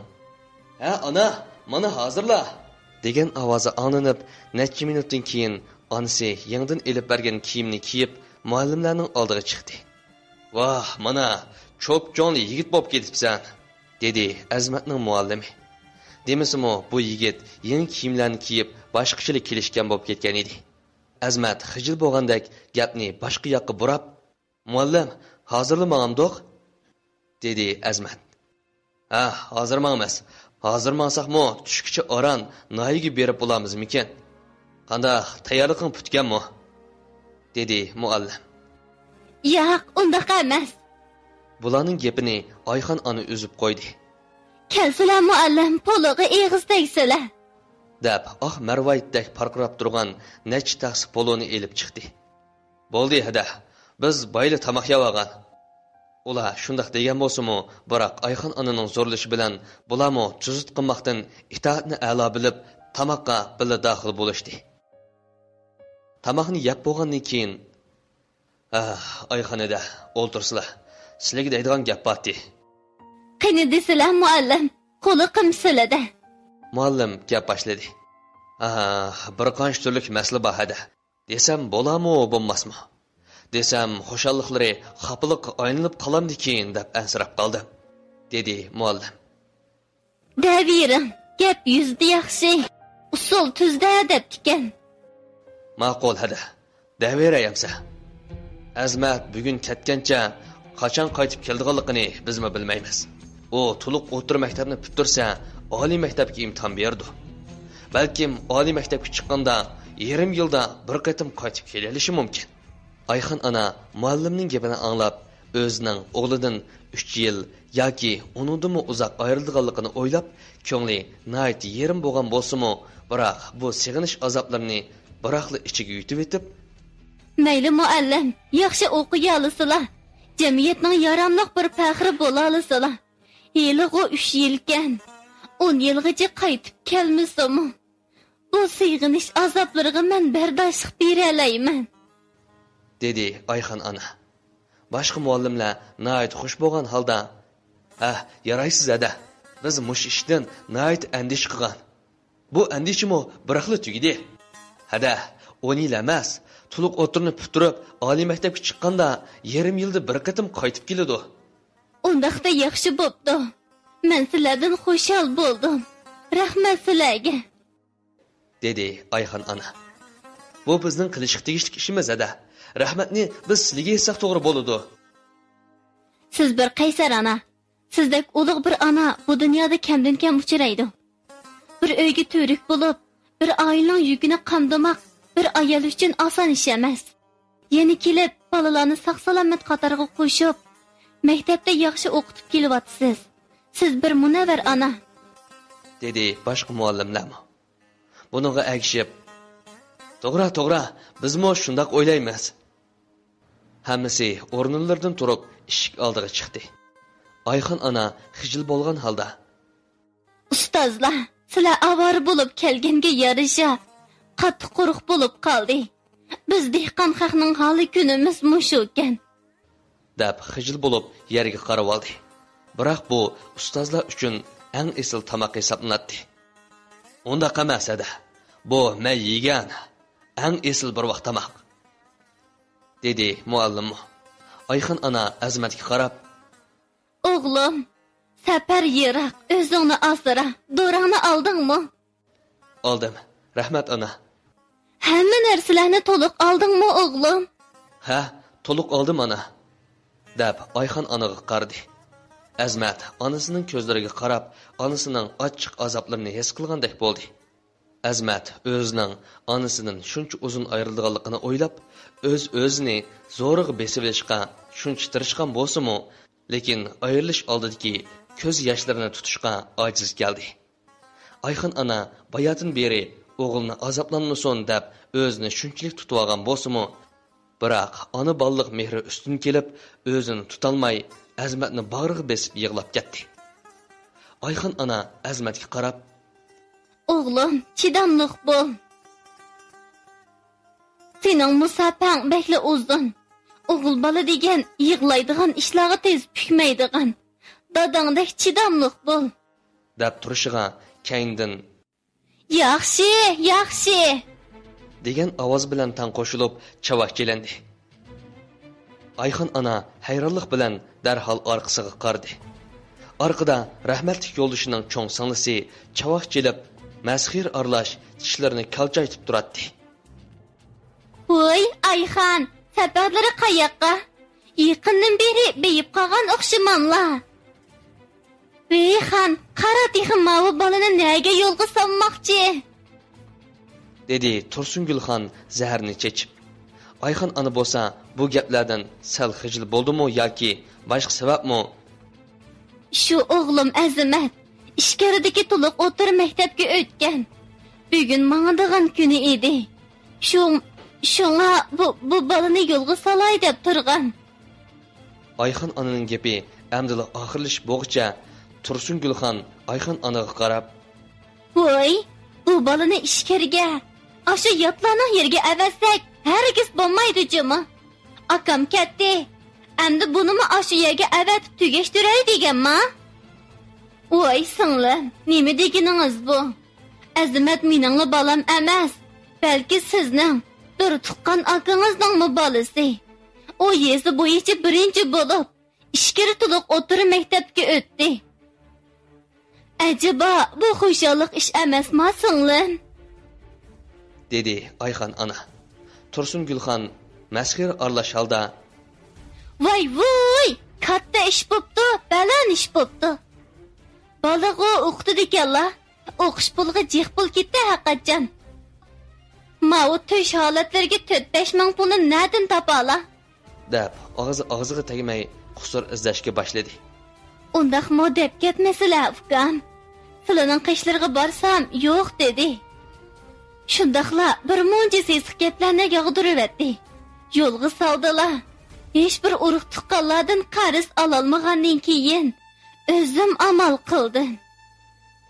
«ھە، ئانا، مانا ھازىرلا» دېگەن ئاۋازى ئاڭلىنىپ، نەچچە مىنۇتتىن كېيىن ئانىسى يېڭىدىن ئېلىپ بەرگەن كىيىمنى كىيىپ، مۇئەللىملەرنىڭ ئالدىغا چىقتى. «ۋاھ، مانا، چوپچوڭلا يىگىت بولۇپ كېتىپسەن.» دېدى ئەزمەتنىڭ مۇئەللىمى. دېمىسىمۇ، بۇ يىگىت يېڭى كىيىملەرنى كىيىپ، باشقىچىلا كېلىشكەن بولۇپ كەتكەن ئىدى. ئەزمەت خىجىل بولغاندەك گەپنى باشقا ياققا بۇراپ، «مۇئەللىم، ھازىرلا ماڭامدۇق؟» دېدى ئەزمەت. «ھە، ھازىر ماڭىمىز. ھازىر ماڭساقمۇ، چۈشكىچە ئاران ناھىيەگە بېرىپ بولارمىزمىكىن؟ قانداق، تەييارلىقىڭ پۈتكەنمۇ؟» دېدى مۇئەللىم. «ياق، ئۇنداق ئەمەس.» بۇلارنىڭ گېپىنى ئايخان ئانا ئۈزۈپ قويدى. «كەلسىلە، مۇئەللىم، پولىغا ئېغىز تەگسىلە.» دەپ، ئاق مەرۋايىتتەك پارقىراپ تۇرغان نەچچە تەخسە پولۇنى ئېلىپ چىقتى. «بولدى، ھەدە، بىز بايىلا تاماق يەۋالغان.» ئۇلار شۇنداق دېگەن بولسىمۇ، بىراق ئايخان ئانىنىڭ زورلىشى بىلەن بۇلارمۇ تۇزۇت قىلماقتىن ئىتائەتنى ئەلا بىلىپ، تاماققا بىللە داخىل بولۇشتى. تاماقنى يەپ بولغاندىن كېيىن، «ھە، ئايخان ھەدە، ئولتۇرسىلا، سىلىگە دەيدىغان گەپ بارتى.» «قېنى دېسىلە، مۇئەللىم، قۇلىقىم سىلىدە.» مۇئەللىم گەپ باشلىدى. «ھە، بىر قانچە تۈرلۈك مەسىلە بار ھەدە. دېسەم بولامۇ، بولماسمۇ؟ دېسەم، خۇشاللىقلىرى خاپىلىققا ئايلىنىپ قالامدىكىن دەپ ئەنسىرەپ قالدىم»، دېدى مۇئەللىم. «دەۋېرىڭ، گەپ يۈزدە ياخشى، ئۇسسۇل تۈزدە» دەپتىكەن. «ماقۇل، ھەدە، دەۋېرەي ئەمسە. ئەزمەت بۈگۈن كەتكەنچە قاچان قايتىپ كېلىدىغانلىقىنى بىزمۇ بىلمەيمىز. ئۇ تولۇق ئوتتۇرا مەكتەپنى پۈتتۈرسە، ئالىي مەكتەپكە ئىمتىھان بېرىدۇ. بەلكىم ئالىي مەكتەپكە چىققاندا يېرىم يىلدا بىر قېتىم قايتىپ كېلىۋېلىشى مۇمكىن.» ئايخان ئانا مۇئەللىمنىڭ گېپىنى ئاڭلاپ، ئۆزىنىڭ ئوغلىدىن ئۈچ يىل ياكى ئۇنىڭدىنمۇ ئۇزاق ئايرىلىدىغانلىقىنى ئويلاپ، كۆڭلى ناھايىتى يېرىم بولغان بولسىمۇ، بىراق بۇ سېغىنىش ئازابلىرىنى بىراقلا ئىچىگە يۇتۇۋېتىپ، «مەيلى، مۇئەللىم، ياخشى ئوقۇيالىسىلا، جەمئىيەتنىڭ ياراملىق بىر پەخرى بولالىسىلا. ھېلىغۇ ئۈچ يىلكەن، ئون يىلغىچە قايتىپ كەلمىسىمۇ، بۇ سېغىنىش ئازابلىرىغا مەن بەرداشلىق بېرەلەيمەن.» دېدى ئايخان ئانا. باشقا مۇئەللىملەر ناھايىتى خۇش بولغان ھالدا، «ھە، يارايسىز ھەدە، بىز مۇشۇ ئىشتىن ناھايىتى ئەندىشە قىلغان. بۇ ئەندىشىمۇ بىراقلا تۈگىدى. ھەدە، ئون يىل ئەمەس، تولۇق ئوتتۇرىنى پۈتتۈرۈپ، ئالىي مەكتەپكە چىققاندا يېرىم يىلدا بىر قېتىم قايتىپ كېلىدۇ.» «ئۇنداقتا ياخشى بوپتۇ. مەن سىلەردىن خۇشال بولدۇم. رەھمەت سىلەرگە.» دېدى ئايخان ئانا. «بۇ بىزنىڭ قىلىشقا تېگىشلىك ئىشىمىز، ھەدە. رەھمەتنى بىز سىلىگە ئېيتساق توغرا بولىدۇ.» «سىز بىر قەيسەر ئانا. سىزدەك ئۇلۇق بىر ئانا بۇ دۇنيادا كەمدىن كەم ئۇچرايدۇ. بىر ئۆيگە تۈۋرۈك بولۇپ، بىر ئائىلىنىڭ يۈكىنى قامدىماق بىر ئايال ئۈچۈن ئاسان ئىش ئەمەس. يەنە كېلىپ، بالىلارنى ساق-سالامەت قاتارغا قوشۇپ، مەكتەپتە ياخشى ئوقۇتۇپ كېلىۋاتىسىز. سىز بىر مۇنەۋۋەر ئانا.» دېدى باشقا مۇئەللىملەرمۇ. بۇنىڭغا ئەگىشىپ، «توغرا، توغرا، بىزمۇ شۇنداق ئويلايمىز.» ھەممىسى ئورۇنلىرىدىن تۇرۇپ، ئىشىك ئالدىغا چىقتى. ئايخان ئانا خىجىل بولغان ھالدا، «ئۇستازلار، سىلەر ئاۋارە بولۇپ كەلگەنگە يارىشا، قاتتىق قۇرۇق بولۇپ قالدى. بىز دېھقان خەقنىڭ ھالى كۈنىمىز مۇشۇكەن.» دەپ خىجىل بولۇپ يەرگە قارىۋالدى. بىراق بۇ ئۇستازلار ئۈچۈن ئەڭ ئېسىل تاماق ھېسابلىناتتى. «ئۇنداق ئەمەس، ھەدە. بۇ مەن يېگەن ئەڭ ئېسىل بىر ۋاق تاماق.» دېدى مۇئەللىممۇ. ئايخان ئانا ئەزمەتكە قاراپ، «ئوغلۇم، سەپەر يىراق، ئۆزۈڭنى ئاسرا، دوراڭنى ئالدىڭمۇ؟ ئالدىم، رەھمەت ئانا. ھەممە نەرسىلەرنى تولۇق ئالدىڭمۇ ئوغلۇم؟ ھە، تولۇق ئالدىم ئانا، دەپ ئايخان ئانىغا قارىدى. ئەزمەت ئانىسىنىڭ كۆزلىرىگە قاراپ، ئانىسىنىڭ ئاچچىق ئازابلىرىنى ھېس قىلغاندەك بولدى. ئەزمەت ئۆزىنىڭ ئانىسىدىن شۇنچە ئۇزۇن ئايرىلىدىغانلىقىنى ئويلاپ، ئۆز-ئۆزىنى زورىغا بېسىۋېلىشقا شۇنچە تىرىشقان بولسىمۇ، لېكىن ئايرىلىش ئالدىدىكى كۆز ياشلىرىنى تۇتۇشقا ئاجىز كەلدى. ئايخان ئانا باياتىن بېرى ئوغلىنى ئازابلانمىسۇن دەپ ئۆزىنى شۇنچىلىك تۇتۇۋالغان بولسىمۇ، بىراق ئانا بالىلىق مېھرى ئۈستۈن كېلىپ، ئۆزىنى تۇتالماي، ئەزمەتنى باغرىغا بېسىپ يىغلاپ كەتتى. ئايخان ئانا ئەزمەتكە قاراپ، ئوغلۇم، چىداملىق بول. سېنىڭ مۇساپەڭ بەكلا ئۇزۇن. ئوغۇل بالا دېگەن يىغلايدىغان ئىشلارغا تېز پۈكمەيدىغان، داداڭدەك چىداملىق بول، دەپ تۇرۇشىغا كەينىدىن، ياخشى، ياخشى، دېگەن ئاۋاز بىلەن تەڭ قوشۇلۇپ چاۋاك چېلىندى. ئايخان ئانا ھەيرانلىق بىلەن دەرھال ئارقىسىغا قارىدى. ئارقىدا رەھمەتلىك يولدىشىنىڭ چوڭ سىڭلىسى چاۋاك چېلىپ، مەسخىرە ئارىلاش چىشلىرىنى كالچايتىپ تۇراتتى. ۋوي، ئايخان، سەپەرلىرى قاياققا؟ يېقىندىن بېرى بېيىپ قالغان ئوخشىماملا. ۋېي خان، قارا تېخى ماۋۇ بالىنى نەگە يولغا سالماقچى؟ دېدى تۇرسۇنگۈل خان زەھەرنى چېچىپ. ئايخان ئانا بولسا بۇ گەپلەردىن سەل خىجىل بولدىمۇ ياكى باشقا سەۋەبمۇ؟ شۇ ئوغلۇم ئەزىمەت ئىچكىرىدىكى تولۇق ئوتتۇرا مەكتەپكە ئۆتكەن. بۈگۈن ماڭىدىغان كۈنى ئىدى. شۇ، شۇڭا بۇ، بۇ بالىنى يولغا سالاي دەپ تۇرغان. ئايخان ئانىنىڭ گېپى ئەمدىلا ئاخىرلىشىپ بولغۇچە، تۇرسۇنگۈل خان ئايخان ئانىغا قاراپ، ۋوي، بۇ بالىنى ئىچكىرىگە، ئاشۇ ياتلارنىڭ يېرىگە ئەۋەتسەك، ھەرگىز بولمايدۇ جۇمۇ. ئاكام كەتتى. ئەمدى بۇنىمۇ ئاشۇ يەرگە ئەۋەتىپ تۈگەشتۈرەي دېگەنما؟ ۋوي سىڭلىم، نېمە دېگىنىڭىز بۇ؟ ئەزىمەت مېنىڭلا بالام ئەمەس، بەلكى سىزنىڭ بىر تۇغقان ئاكىڭىزنىڭمۇ بالىسى. ئۇ يېزا بويىچە بىرىنچى بولۇپ، ئىچكىرى تولۇق ئوتتۇرا مەكتەپكە ئۆتتى. ئەجەبا، بۇ خۇشاللىق ئىش ئەمەسما، سىڭلىم؟ دېدى ئايخان ئانا. تۇرسۇنگۈل خان مەسخىرە ئارىلاش ھالدا، ۋاي ۋۇي، كاتتا ئىش بوپتۇ، بەلەن ئىش بوپتۇ. بالىغۇ ئوقۇتىدىكەنلا، ئوقۇش پۇلىغا جىق پۇل كېتتى ھەققەتجان. ماۋۇ تۆش ھالەتلىرىگە تۆت-بەش مىڭ پۇلنى نەدىن تاپالا؟ دەپ ئاغزى ئاغزىغا تەگمەي قۇسۇر ئىزدەشكە باشلىدى. ئۇنداقمۇ دەپ كەتمىسىلە، ئۇكام. سىلىنىڭ قېشلىرىغا بارسام، يوق دېدى. شۇنداقلا بىر مۇنچە سېسىق گەپلەرنى ياغدۇرۇۋەتتى. يولغا سالدىلا. ھېچبىر ئۇرۇق-تۇغقانلاردىن قەرز ئالالمىغاندىن كېيىن، ئۆزۈم ئامال قىلدىم.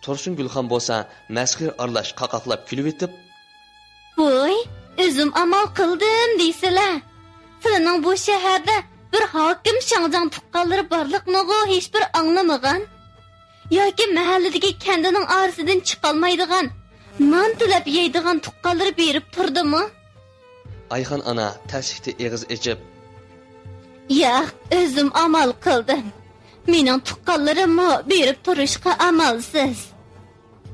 تۇرسۇنگۈلخان بولسا مەسخىرە ئارىلاش قاقاقلاپ كۈلۈۋېتىپ، ۋوي، ئۆزۈم ئامال قىلدىم دەيسىلە. سىلىنىڭ بۇ شەھەردە بىر ھاكىم شاڭجاڭ تۇغقانلىرى بارلىقىنىغۇ ھېچبىر ئاڭلىمىغان؟ ياكى مەھەللىدىكى كەندىنىڭ ئارىسىدىن چىقالمايدىغان، نان تىلەپ يەيدىغان تۇغقانلىرى بېرىپ تۇردىمۇ؟ ئايخان ئانا تەسلىكتە ئېغىز ئېچىپ، ياق، ئۆزۈم ئامال قىلدىم. مېنىڭ تۇغقانلىرىممۇ بېرىپ تۇرۇشقا ئامالسىز.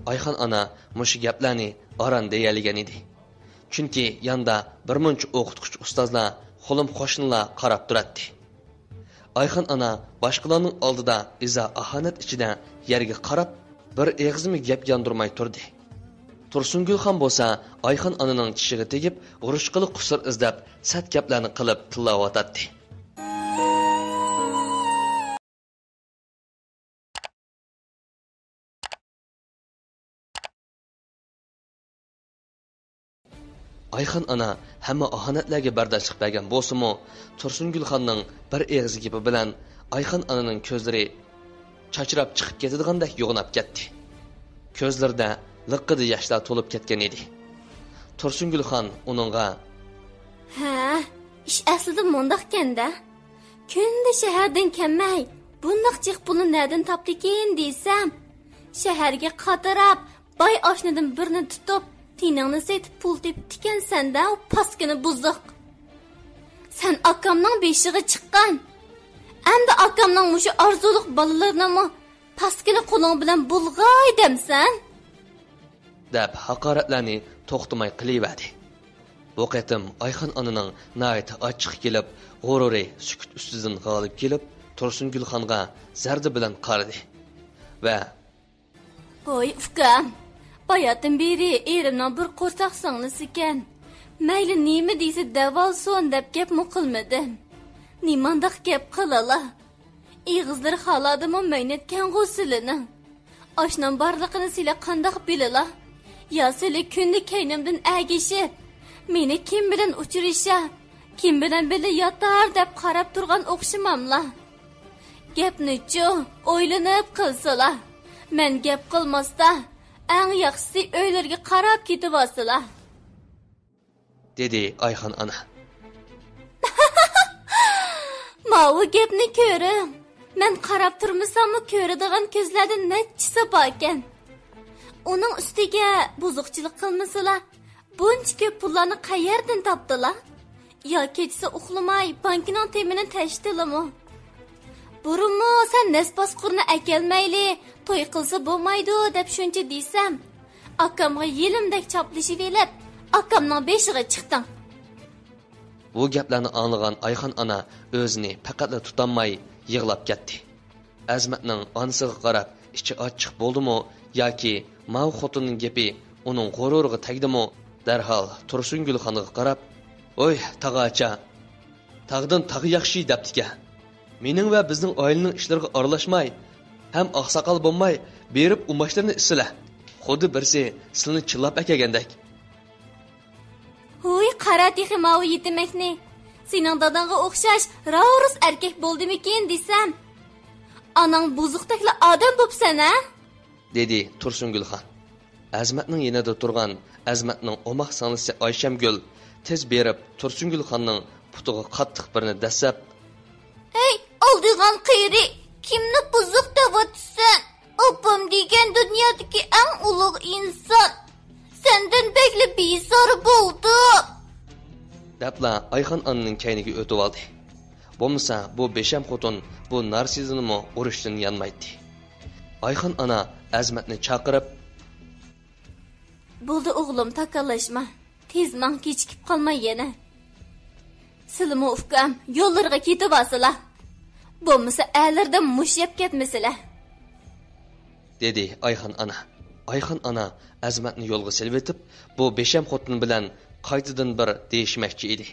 ئايخان ئانا مۇشۇ گەپلەرنى ئاران دېيەلىگەن ئىدى. چۈنكى ياندا بىر مۇنچە ئوقۇتقۇچى ئۇستازلار، خولۇم قوشنىلار قاراپ تۇراتتى. ئايخان ئانا باشقىلارنىڭ ئالدىدا ئىزا-ئاھانەت ئىچىدە يەرگە قاراپ، بىر ئېغىزمۇ گەپ ياندۇرماي تۇردى. تۇرسۇنگۈلخان بولسا ئايخان ئانىنىڭ چىشىغا تېگىپ، ئۇرۇشقىلى قۇسۇر ئىزدەپ، سەت گەپلەرنى قىلىپ تىللاۋاتاتتى. ئايخان ئانا ھەممە ئاھانەتلەرگە بەرداشلىق بەرگەن بولسىمۇ، تۇرسۇنگۈلخاننىڭ بىر ئېغىز گېپى بىلەن ئايخان ئانىنىڭ كۆزلىرى چاچراپ چىقىپ كېتىدىغاندەك يوغىناپ كەتتى. كۆزلىرىدە لىققىدە ياشلار تولۇپ كەتكەن ئىدى. تۇرسۇنگۈلخان ئۇنىڭغا، ھە، ئىش ئەسلىدە مۇنداقكەن-دە. كۈندە شەھەردىن كەلمەي، بۇنداق جىق پۇلنى نەدىن تاپتىكىن دېسەم، شەھەرگە قاتراپ، باي ئاشنىدىن بىرنى تۇتۇپ، تېنىڭنى سېتىپ پۇل تېپىپتىكەنسەن-دە، ئۇ پاسكىنا بۇزۇق. سەن ئاكامنىڭ بېشىغا چىققان. ئەمدى ئاكامنىڭ مۇشۇ ئارزۇلۇق بالىلىرىنىمۇ پاسكىلا قولۇڭ بىلەن بۇلغاي دەمسەن؟ دەپ ھاقارەتلەرنى توختىماي قىلىۋەردى. بۇ قېتىم ئايخان ئانىنىڭ ناھايىتى ئاچچىقى كېلىپ، غۇرۇرى سۈكۈت ئۈستىدىن غالىب كېلىپ، تۇرسۇنگۈلخانغا زەردە بىلەن قارىدى ۋە ھوي ئۇكام، باياتىن بېرى ئېرىمنىڭ بىر قورساق سىڭلىسىكەن. مەيلى نېمە دېسە دەۋالسۇن دەپ گەپمۇ قىلمىدىم. نېمانداق گەپ قىلالا؟ ئېغىزلىرى خالادىمۇ مەينەتكەنغۇ سىلىنىڭ. ئاشنام بارلىقىنى سىلە قانداق بىلىلا؟ يا سىلى كۈندە كەينىمدىن ئەگىشىپ، مېنى كىم بىلەن ئۇچرىشا، كىم بىلەن بىللە ياتار دەپ قاراپ تۇرغان ئوخشىماملا؟ گەپنىچۇ ئويلىنىپ قىلسىلا. مەن گەپ قىلماستا، ئەڭ ياخشىسى ئۆيلىرىگە قاراپ كېتىۋالسىلا. دېدى ئايخان ئانا. ماۋۇ گەپنى كۆرۈڭ. مەن قاراپ تۇرمىساممۇ كۆرىدىغان كۆزلەردىن نەچچىسى باركەن. ئۇنىڭ ئۈستىگە بۇزۇقچىلىق قىلمىسىلا، بۇنچە كۆپ پۇللارنى قەيەردىن تاپتىلا؟ يا كېچىسى ئۇخلىماي بانكىنىڭ تېمىنى تەشتىلىمۇ؟ بۇرۇنمۇ سەن نەس باسقۇرنى ئەكەلمەيلى، توي قىلسا بولمايدۇ دەپ شۇنچە دېسەم، ئاكامغا يېلىمدەك چاپلىشىۋېلىپ، ئاكامنىڭ بېشىغا چىقتىڭ. بۇ گەپلەرنى ئاڭلىغان ئايخان ئانا ئۆزىنى پەقەتلا تۇتالماي يىغلاپ كەتتى. ئەزمەتنىڭ ئانىسىغا قاراپ ئىچى ئاچچىق بولدىمۇ ياكى ماۋۇ خوتۇننىڭ گېپى ئۇنىڭ غۇرۇرىغا تەگدىمۇ، دەرھال تۇرسۇنگۈلخانغا قاراپ، ھوي تاغاچا، تاغدىن تاغ ياخشى دەپتىكەن. مېنىڭ ۋە بىزنىڭ ئائىلىنىڭ ئىشلىرىغا ئارىلاشماي، ھەم ئاقساقال بولماي بېرىپ ئۇماچلىرىنى ئىسسىلە. خۇددى بىرسى سىلىنى چىللاپ ئەكەلگەندەك. ھۇي، قارا تېخى ماۋۇ يېتىمەكنى. سېنىڭ داداڭغا ئوخشاش راۋۇرۇس ئەركەك بولدىمىكىن دېسەم، ئاناڭ بۇزۇقتەكلا ئادەم بوپسەن ھە؟ دېدى تۇرسۇنگۈلخان. ئەزمەتنىڭ يېنىدا تۇرغان ئەزمەتنىڭ ئوماق سىڭلىسى ئايشەمگۈل تېز بېرىپ تۇرسۇنگۈلخاننىڭ پۇتىغا قاتتىق بىرنى دەسسەپ، ھەي، ئالدىغان قېرى، كىمنى بۇزۇق دەۋاتىسەن؟ ئاپام دېگەن دۇنيادىكى ئەڭ ئۇلۇغ ئىنسان. سەندىن بەكلا بىزار بولدۇم. دەپلا ئايخان ئانىنىڭ كەينىگە ئۆتۈۋالدى. بولمىسا بۇ بىشەم خوتۇن بۇ نارسىزنىمۇ ئۇرۇشتىن يانمايتتى. ئايخان ئانا ئەزمەتنى چاقىرىپ، بولدى ئوغلۇم، تاكاللاشما. تېز ماڭ، كېچىكىپ قالماي يەنە. سىلىمۇ ئۇكام يوللىرىغا كېتىۋالسىلا. بولمىسا ئەلىرىدىن مۇش يەپ كەتمىسىلە. دېدى ئايخان ئانا. ئايخان ئانا ئەزمەتنى يولغا سېلىۋېتىپ، بۇ بىشەم خوتۇن بىلەن قايتىدىن بىر دېيىشمەكچى ئىدى.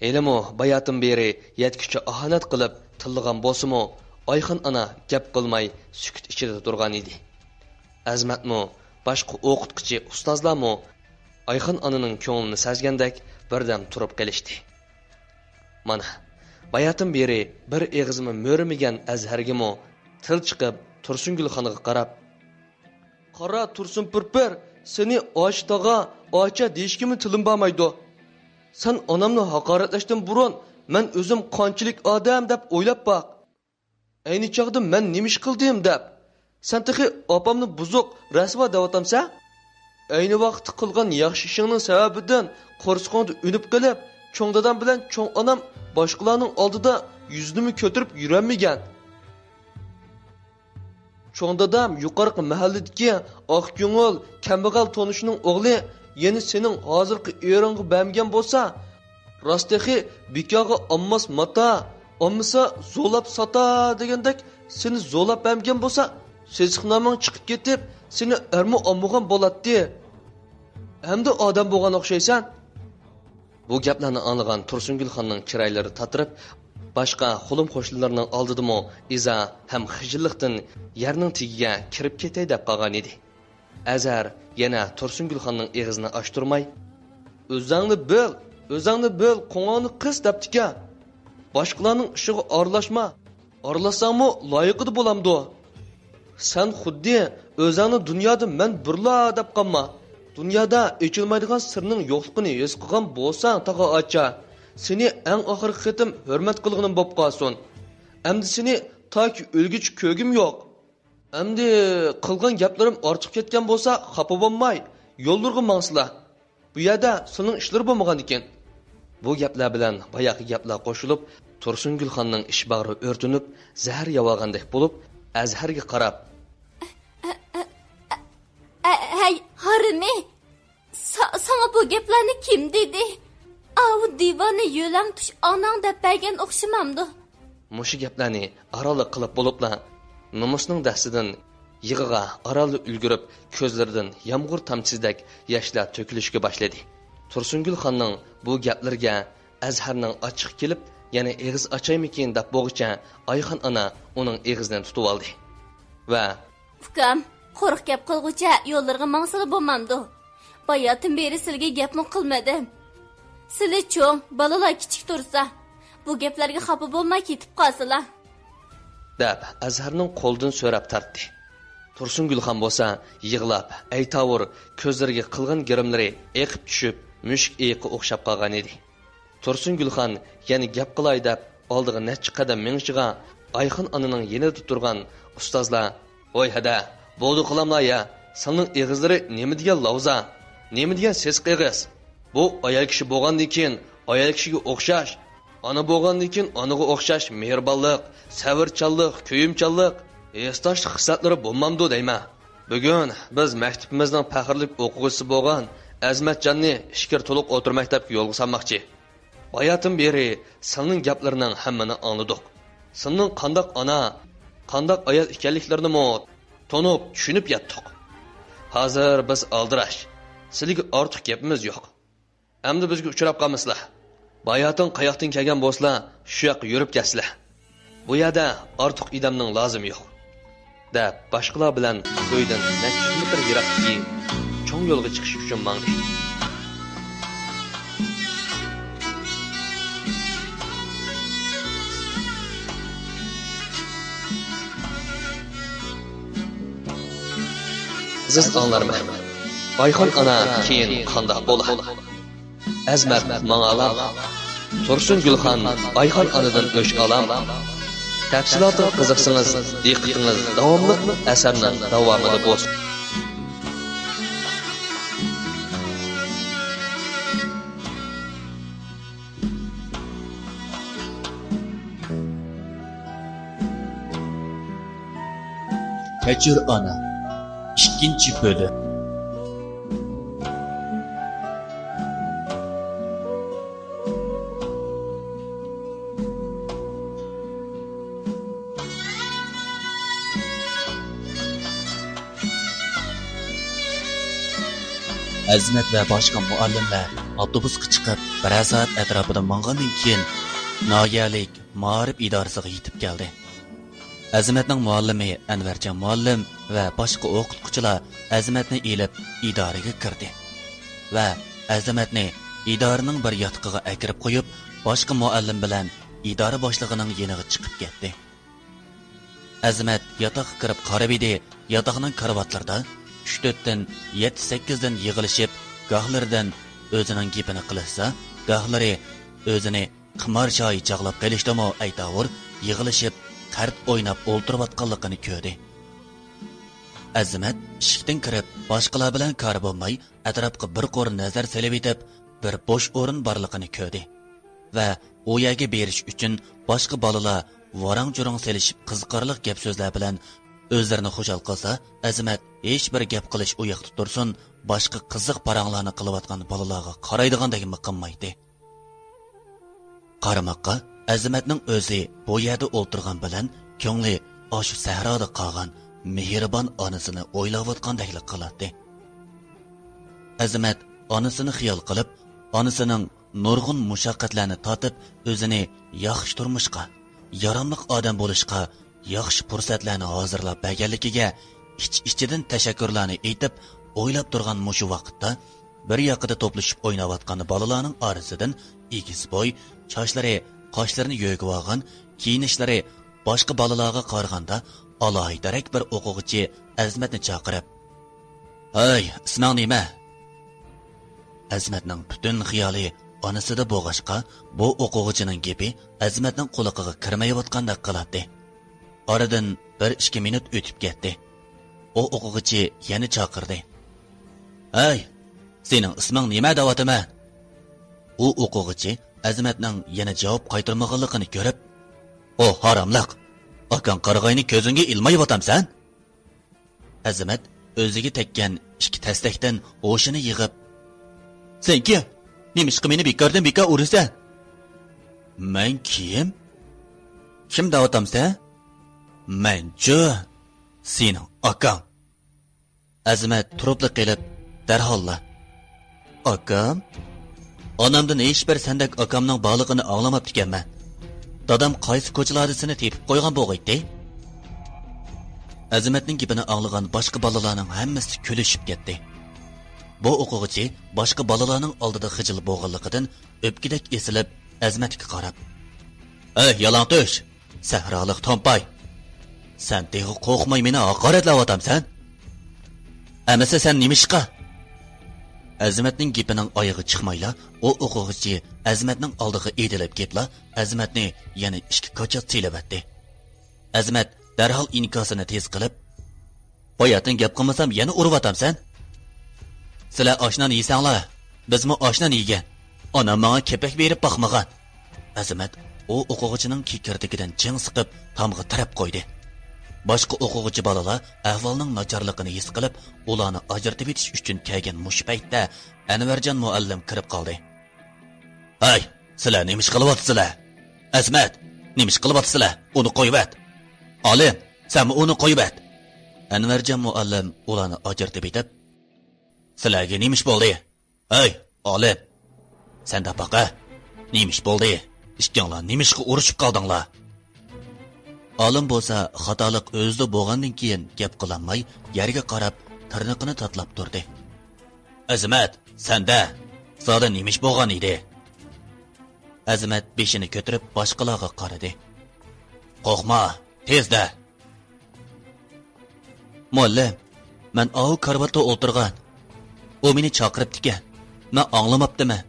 ھېلىمۇ باياتىن بېرى يەتكۈچە ئاھانەت قىلىپ تىللىغان بولسىمۇ، ئايخان ئانا گەپ قىلماي سۈكۈت ئىچىدە تۇرغان ئىدى. ئەزمەتمۇ، باشقا ئوقۇتقۇچى ئۇستازلارمۇ ئايخان ئانىنىڭ كۆڭلىنى سەزگەندەك بىردەم تۇرۇپ قېلىشتى. مانا، باياتىن بېرى بىر ئېغىزمۇ مۆرىمىگەن ئەزھەرگىمۇ تىل چىقىپ تۇرسۇنگۈلخانغا قاراپ، قارا تۇرسۇن پىرپىر، سېنى ئاچا تاغا، ئاچا دېيىشكىمۇ تىلىم بارمايدۇ. سەن ئانامنى ھاقارەتلەشتىن بۇرۇن مەن ئۆزۈم قانچىلىك ئادەم دەپ ئويلاپ باق. ئەينى چاغدا مەن نېمە ئىش قىلدىم دەپ، سەن تېخى ئاپامنى بۇزۇق، رەسۋا دەۋاتامسەن؟ ئەينى ۋاقىتتا قىلغان ياخشى ئىشىڭنىڭ سەۋەبىدىن قورسىقىڭدا ئۈنۈپ قېلىپ، چوڭ دادام بىلەن چوڭ ئانام باشقىلارنىڭ ئالدىدا يۈزىنىمۇ كۆتۈرۈپ يۈرەلمىگەن. چوڭ دادام يۇقىرىقى مەھەللىدىكى ئاق كۆڭۈل، كەمبەغەل تونۇشنىڭ ئوغلى، يەنى سېنىڭ ھازىرقى ئېرىڭغا بەرمىگەن بولسا، راست تېخى بىكارغا ئالماس ماتا، ئالمىسا زورلاپ ساتا دېگەندەك، سېنى زورلاپ بەرمىگەن بولسا، سېسىقنامىڭ چىقىپ كېتىپ، سېنى ئەرمۇ ئالمىغان بولاتتى. ئەمدى ئادەم بولغان ئوخشايسەن. بۇ گەپلەرنى ئاڭلىغان تۇرسۇنگۈلخاننىڭ چىرايلىرى تاتىرىپ، باشقا خۇلۇم قوشنىلىرىنىڭ ئالدىدىمۇ ئىزا ھەم خىجىللىقتىن يەرنىڭ تېگىگە كىرىپ كېتەي دەپ قالغان ئىدى. ئەزھەر يەنە تۇرسۇنگۈلخاننىڭ ئېغىزىنى ئاچتۇرماي، ئۆزۈڭنى بىل، ئۆزۈڭنى بىل، قوڭۇڭنى قىس دەپتىكەن. باشقىلارنىڭ ئىشىغا ئارىلاشما. ئارىلاشساڭمۇ لايىقىدا بولامدۇ؟ سەن خۇددى ئۆزۈڭنى دۇنيادا مەن بىرلا دەپ قالما. دۇنيادا ئېچىلمايدىغان سىرنىڭ يوقلۇقىنى ھېس قىلغان بولساڭ، تاغا ئاچا، سېنى ئەڭ ئاخىرقى قېتىم ھۆرمەت قىلغىنىم بولۇپ قالسۇن. ئەمدى سېنى تاكى ئۆلگۈچە كۆرگۈم يوق. ئەمدى قىلغان گەپلىرىم ئارتۇق كەتكەن بولسا، خاپا بولماي، يوللىرىغا ماڭسىلا. بۇ يەردە سىلىنىڭ ئىشلىرى بولمىغاندىكىن. بۇ گەپلەر بىلەن باياقى گەپلەر قوشۇلۇپ، تۇرسۇنگۈلخاننىڭ ئىچ باغرى ئۆرتىنىپ، زەھەر ياۋالغاندەك بولۇپ، ئەزھەرگە قاراپ، ئە، ھەي، ھارىمى! سا-، ساڭا بۇ گەپلەرنى كىم دېدى؟ ئاۋۇ دىۋانە يۆلەڭ تۇش ئاناڭ دەپ بەرگەن ئوخشىمامدۇ؟ مۇشۇ گەپلەرنى ئارانلا قىلىپ بولۇپلا، نومۇسنىڭ دەستىدىن يىغىغا ئارانلا ئۈلگۈرۈپ، كۆزلىرىدىن يامغۇر تامچىسىدەك ياشلار تۆكۈلۈشكە باشلىدى. تۇرسۇنگۈلخاننىڭ بۇ گەپلىرىگە ئەزھەرنىڭ ئاچچىقى كېلىپ، يەنە ئېغىز ئاچايمىكىن دەپ بولغۇچە، ئايخان ئانا ئۇنىڭ ئېغىزىنى تۇتۇۋالدى ۋە، ئۇكام، قۇرۇق گەپ قىلغۇچە يوللىرىغا ماڭسىلا بولمامدۇ؟ باياتىن بېرى سىلىگە گەپمۇ قىلمىدىم. سىلى چوڭ، بالىلار كىچىك تۇرسا، بۇ گەپلەرگە خاپا بولماي كېتىپ قالسىلا. دەپ، ئەزھەرنىڭ قولىدىن سۆرەپ تارتتى. تۇرسۇنگۈلخان بولسا يىغلاپ، ئەيتاۋۇر، كۆزلىرىگە قىلغان گىرىملىرى ئېقىپ چۈشۈپ، مۈشۈك ئېيىققا ئوخشاپ قالغان ئىدى. تۇرسۇنگۈلخان يەنە گەپ قىلاي دەپ، ئالدىغا نەچچە قەدەم مېڭىشىغا، ئايخان ئانىنىڭ يېنىدا تۇرغان ئۇستازلار، ۋاي ھەدە، بولدى قىلاملا يا، سىلىنىڭ ئېغىزلىرى نېمە دېگەن لاۋزا، نېمە دېگەن سېسىق ئېغىز. بۇ ئايال كىشى بولغاندىن كېيىن ئايال كىشىگە ئوخشاش، ئانا بولغاندىن كېيىن ئانىغا ئوخشاش مېھرىبانلىق، سەۋرچانلىق، كۆيۈمچانلىق، ھېسداشلىق خىسلەتلىرى بولمامدۇ دەيمەن. بۈگۈن بىز مەكتىپىمىزنىڭ پەخىرلىك ئوقۇغۇچىسى بولغان ئەزىمەتجاننى ئىچكىرى تولۇق ئوتتۇرا مەكتەپكە يولغا سالماقچى. باياتىن بېرى سىلىنىڭ گەپلىرىنىڭ ھەممىنى ئاڭلىدۇق. سىلىنىڭ قانداق ئانا، قانداق ئايال ئىكەنلىكلىرىنىمۇ تونۇپ، چۈشىنىپ يەتتۇق. ھازىر بىز ئالدىراش. سىلىگە ئارتۇق گېپىمىز يوق. ئەمدى بىزگە ئۇچراپ قالمىسىلا. باياتىن قاياقتىن كەلگەن بولسىلا، شۇ ياققا يۈرۈپ كەتسىلە. بۇ يەردە ئارتۇق ئادەمنىڭ لازىمى يوق. دەپ، باشقىلار بىلەن ئۆيدىن نەچچە يۈز مېتىر يىراقتىكى چوڭ يولغا چىقىش ئۈچۈن ماڭدى. ئەزىز ئاڭلارمەن، ئايخان ئانا كېيىن قانداق بولا؟ ئەزمەت ماڭالام، تۇرسۇن گۈلخان ئايخان ئانىدىن ئۆچ ئالام. تەپسىلاتىغا قىزىقسىڭىز، دىققىتىڭىز داۋاملىق ئەسەرنىڭ داۋامىدا بولسۇن. كەچۈر ئانا، ئىككىنچى بۆلۈم. ئەزىمەت ۋە باشقا مۇئەللىملەر ئاپتوبۇسقا چىقىپ، بىرەر سائەت ئەتراپىدا ماڭغاندىن كېيىن، ناھىيەلىك مائارىپ ئىدارىسىغا يېتىپ كەلدى. ئەزىمەتنىڭ مۇئەللىمى ئەنۋەرجان مۇئەللىم ۋە باشقا ئوقۇتقۇچىلار ئەزىمەتنى ئېلىپ ئىدارىگە كىردى ۋە ئەزىمەتنى ئىدارىنىڭ بىر ياتىقىغا ئەكىرىپ قويۇپ، باشقا مۇئەللىم بىلەن ئىدارە باشلىقىنىڭ يېنىغا چىقىپ كەتتى. ئەزىمەت ياتاققا كىرىپ قارىۋىدى، ياتاقنىڭ كارىۋاتلىرىدا ئۈچ تۆتتىن، يەتتە سەككىزدىن يىغىلىشىپ، گاھلىرىدىن ئۆزىنىڭ گېپىنى قىلىشسا، گاھلىرى ئۆزىنى قىمار شاھى چاغلاپ قېلىشتىمۇ ئەيتاۋۇر يىغىلىشىپ، قەرت ئويناپ ئولتۇرۇۋاتقانلىقىنى كۆردى. ئەزىمەت ئىشىكتىن كىرىپ، باشقىلار بىلەن كارى بولماي، ئەتراپقا بىر قۇر نەزەر سېلىۋېتىپ، بىر بوش ئورۇن بارلىقىنى كۆردى ۋە ئۇ يەرگە بېرىش ئۈچۈن باشقا بالىلار ۋاراڭ-چۇرۇڭ سېلىشىپ، قىزىقارلىق گەپ-سۆزلەر بىلەن ئۆزلىرىنى خۇشال قىلسا، ئەزىمەت ھېچ بىر گەپ قىلىش ئۇ ياقتا تۇرسۇن، باشقا قىزىق پاراڭلارنى قىلىۋاتقان بالىلارغا قارايدىغاندەكمۇ قىلمايتتى. قارىماققا ئەزىمەتنىڭ ئۆزى بۇ يەردە ئولتۇرغان بىلەن كۆڭلى ئاشۇ سەھرادا قالغان مېھرىبان ئانىسىنى ئويلاۋاتقاندەكلا قىلاتتى. ئەزىمەت ئانىسىنى خىيال قىلىپ، ئانىسىنىڭ نۇرغۇن مۇشەققەتلەرنى تارتىپ، ئۆزىنى ياخشى تۇرمۇشقا، ياراملىق ئادەم بولۇشقا ياخشى پۇرسەتلەرنى ھازىرلاپ بەرگەنلىكىگە ئىچ-ئىچىدىن تەشەككۈرلەرنى ئېيتىپ، ئويلاپ تۇرغان مۇشۇ ۋاقىتتا، بىر ياقىدا توپلىشىپ ئويناۋاتقان بالىلارنىڭ ئارىسىدىن ئېگىز بوي، چاچلىرى، قاشلىرىنى يۆگىۋالغان، كىيىنىشلىرى باشقا بالىلارغا قارىغاندا ئالاھىدىرەك بىر ئوقۇغۇچى ئەزىمەتنى چاقىرىپ، ھەي، ئىسمىڭ نېمە؟ ئەزىمەتنىڭ پۈتۈن خىيالى ئانىسىدا بولغاچقا، بۇ ئوقۇغۇچىنىڭ گېپى ئەزىمەتنىڭ قۇلىقىغا كىرمەيۋاتقاندەك قىلاتتى. ئارىدىن بىر ئىككى مىنۇت ئۆتۈپ كەتتى. ئۇ ئوقۇغۇچى يەنە چاقىردى. ھەي، سېنىڭ ئىسمىڭ نېمە دەۋاتىمەن؟ ئۇ ئوقۇغۇچى ئەزىمەتنىڭ يەنە جاۋاب قايتۇرمىغانلىقىنى كۆرۈپ، ئو ھاراملىق! ئاكاڭ قارىغاينى كۆزۈڭگە ئىلمايۋاتامسەن؟ ئەزىمەت ئۆزىگە تەگكەن ئىككى تەستەكتىن ھوشىنى يىغىپ، سەن كىم؟ نېمىشقا مېنى بىكاردىن بىكار ئۇرىسەن؟ مەن كىم؟ كىم دەۋاتامسەن؟ مەنچۇ، سېنىڭ ئاكاڭ. ئەزىمەت تۇرۇپلا قېلىپ، دەرھاللا، ئاكام؟ ئانامدىن ھېچبىر سەندەك ئاكامنىڭ بارلىقىنى ئاڭلىماپتىكەنمەن. دادام قايسى كوچىلاردا سېنى تېپىپ قويغان بولغىيتتى؟ ئەزىمەتنىڭ گېپىنى ئاڭلىغان باشقا بالىلارنىڭ ھەممىسى كۈلۈشۈپ كەتتى. بۇ ئوقۇغۇچى باشقا بالىلارنىڭ ئالدىدا خىجىل بولغانلىقىدىن ئۆپكىدەك ئېسىلىپ، ئەزىمەتكە قاراپ، ئەي، يالاڭتۆش! سەھرالىق تومپاي! سەن تېخى قورقماي مېنى ھاقارەتلەۋاتامسەن؟ ئەمىسە سەن نېمىشقا؟ ئەزىمەتنىڭ گېپىنىڭ ئايىغى چىقمايلا، ئۇ ئوقۇغۇچى ئەزىمەتنىڭ ئالدىغا ئېتىلىپ كېپلا، ئەزىمەتنى يەنە ئىككى كاچات سېلىۋەتتى. ئەزىمەت دەرھال ئىنكاسىنى تېز قىلىپ، باياتىن گەپ قىلمىسام يەنە ئۇرۇۋاتامسەن؟ سىلەر ئاشنان يېسەڭلار، بىزمۇ ئاشنان يېگەن. ئانام ماڭا كېپەك بېرىپ باقمىغان. ئەزىمەت ئۇ ئوقۇغۇچىنىڭ كېكىردىكىدىن چىڭ سىقىپ، تامغا تىرەپ قويدى. باشقا ئوقۇغۇچى بالىلار ئەھۋالنىڭ ناچارلىقىنى ھېس قىلىپ، ئۇلارنى ئاجرىتىۋېتىش ئۈچۈن كەلگەن مۇشۇ پەيتتە ئەنۋەرجان مۇئەللىم كىرىپ قالدى. ھەي، سىلەر نېمە ئىش قىلىۋاتىسىلەر؟ ئەزىمەت، نېمە ئىش قىلىۋاتىسىلەر؟ ئۇنى قويۇۋەت. ئالىم، سەنمۇ ئۇنى قويۇۋەت. ئەنۋەرجان مۇئەللىم ئۇلارنى ئاجرىتىپ ئېتىپ، سىلەرگە نېمە ئىش بولدى؟ ھەي، ئالىم، سەن دەپ باقە. نېمە ئىش بولدى؟ ئىككىڭلار نېمە ئىشقا ئۇرۇشۇپ قالدىڭلار؟ ئالىم بولسا خاتالىق ئۆزىدە بولغاندىن كېيىن گەپ قىلالماي، يەرگە قاراپ تىرنىقىنى تاتىلاپ تۇردى. ئەزىمەت، سەندە زادى نېمە ئىش بولغان ئىدى؟ ئەزىمەت بېشىنى كۆتۈرۈپ باشقىلارغا قارىدى. قورقما، تېزدە! مۇئەللىم، مەن ئاۋۇ كارىۋاتتا ئولتۇرغان. ئۇ مېنى چاقىرىپتىكەن. مەن ئاڭلىماپتىمەن.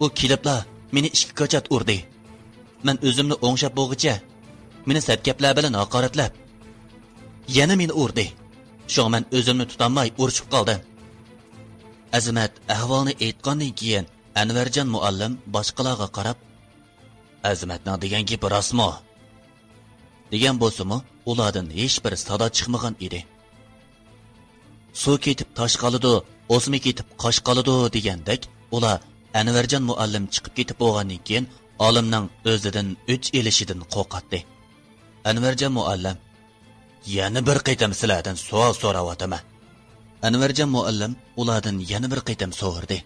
ئۇ كېلىپلا مېنى ئىككى كاچات ئۇردى. مەن ئۆزۈمنى ئوڭشاپ بولغۇچە مېنى سەت گەپلەر بىلەن ھاقارەتلەپ، يەنە مېنى ئۇردى. شۇڭا مەن ئۆزۈمنى تۇتالماي ئۇرۇشۇپ قالدىم. ئەزىمەت ئەھۋالنى ئېيتقاندىن كېيىن، ئەنۋەرجان مۇئەللىم باشقىلارغا قاراپ، ئەزىمەتنىڭ دېگەن گېپى راستمۇ؟ دېگەن بولسىمۇ، ئۇلاردىن ھېچبىر سادا چىقمىغان ئىدى. سۇ كېتىپ تاش قالىدۇ، ئوسما كېتىپ قاش قالىدۇ دېگەندەك، ئۇلار ئەنۋەرجان مۇئەللىم چىقىپ كېتىپ بولغاندىن كېيىن، ئالىمنىڭ ئۆزىدىن ئۆچ ئېلىشىدىن قورقاتتى. ئەنۋەرجان مۇئەللىم، يەنە بىر قېتىم سىلەردىن سوئال سوراۋاتىمەن. ئەنۋەرجان مۇئەللىم ئۇلاردىن يەنە بىر قېتىم سورىدى.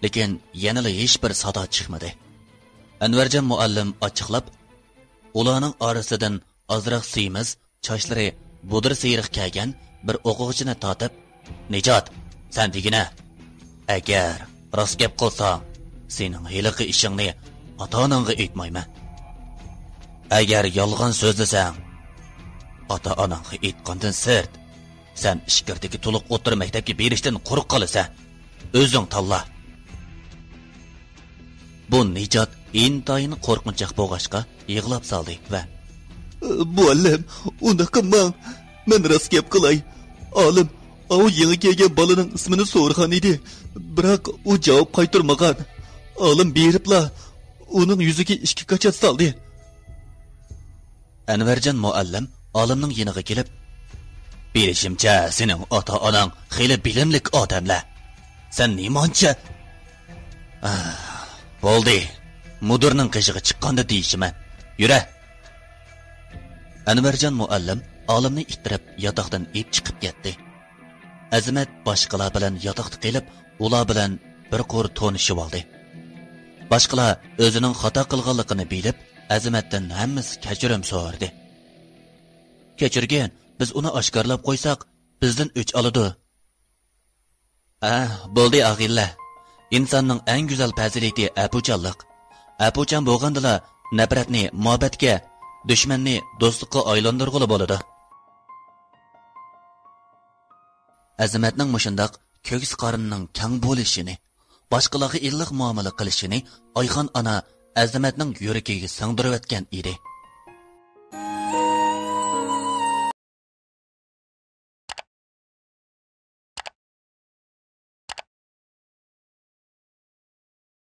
لېكىن يەنىلا ھېچبىر سادا چىقمىدى. ئەنۋەرجان مۇئەللىم ئاچچىقلاپ، ئۇلارنىڭ ئارىسىدىن ئازراق سېمىز، چاچلىرى بۇدرا سېرىق كەلگەن بىر ئوقۇغۇچىنى تارتىپ، نىجات، سەن دېگىنە، ئەگەر راست گەپ قىلساڭ، سېنىڭ ھېلىقى ئىشىڭنى ئاتا-ئاناڭغا ئېيتمايمەن. ئەگەر يالغان سۆزلىسەڭ، ئاتا-ئاناڭغا ئېيتقاندىن سىرت، سەن ئىچكىرىدىكى تولۇق ئوتتۇرا مەكتەپكە بېرىشتىن قۇرۇق قالىسەن. ئۆزۈڭ تاللا. بۇ نىجات ئىنتايىن قورقۇنچاق بولغاچقا يىغلاپ سالدى ۋە، مۇئەللىم، ئۇنداق قىلماڭ. مەن راست گەپ قىلاي. ئالىم، ئاۋۇ يېڭى كەلگەن بالىنىڭ ئىسمىنى سورىغان ئىدى. بىراق ئۇ جاۋاب قايتۇرمىغان. ئالىم بېرىپلا ئۇنىڭ يۈزىگە ئىككى كاچات سالدى. ئەنۋەرجان مۇئەللىم ئالىمنىڭ يېنىغا كېلىپ، بىلىشىمچە، سېنىڭ ئاتا-ئاناڭ خېلى بىلىملىك ئادەملەر. سەن نېمانچە؟ ئاھ، بولدى، مۇدىرنىڭ قېشىغا چىققاندا دېيىشىمەن. يۈرە! ئەنۋەرجان مۇئەللىم ئالىمنى ئىتتىرىپ ياتاقتىن ئېلىپ چىقىپ كەتتى. ئەزىمەت باشقىلار بىلەن ياتاقتا قېلىپ، ئۇلار بىلەن بىر قۇر تونۇشۇۋالدى. باشقىلار ئۆزىنىڭ خاتا قىلغانلىقىنى بىلىپ، ئەزىمەتتىن ھەممىسى كەچۈرۈم سورىدى. كەچۈرگىن، بىز ئۇنى ئاشكارىلاپ قويساق، بىزدىن ئۆچ ئالىدۇ. ئە، بولدى ئاغىنىلەر. ئىنساننىڭ ئەڭ گۈزەل پەزىلىتى ئەپۇچانلىق. ئەپۇچان بولغاندىلا نەپرەتنى مۇھەببەتكە، دۈشمەننى دوستلۇققا ئايلاندۇرغىلى بولىدۇ. ئەزىمەتنىڭ مۇشۇنداق كۆكسى قارنىنىڭ كەڭ بولۇشىنى، باشقىلارغا ئىللىق مۇئامىلە قىلىشىنى ئايخان ئانا ئەزىمەتنىڭ يۈرىكىگە سىڭدۈرۈۋەتكەن ئىدى.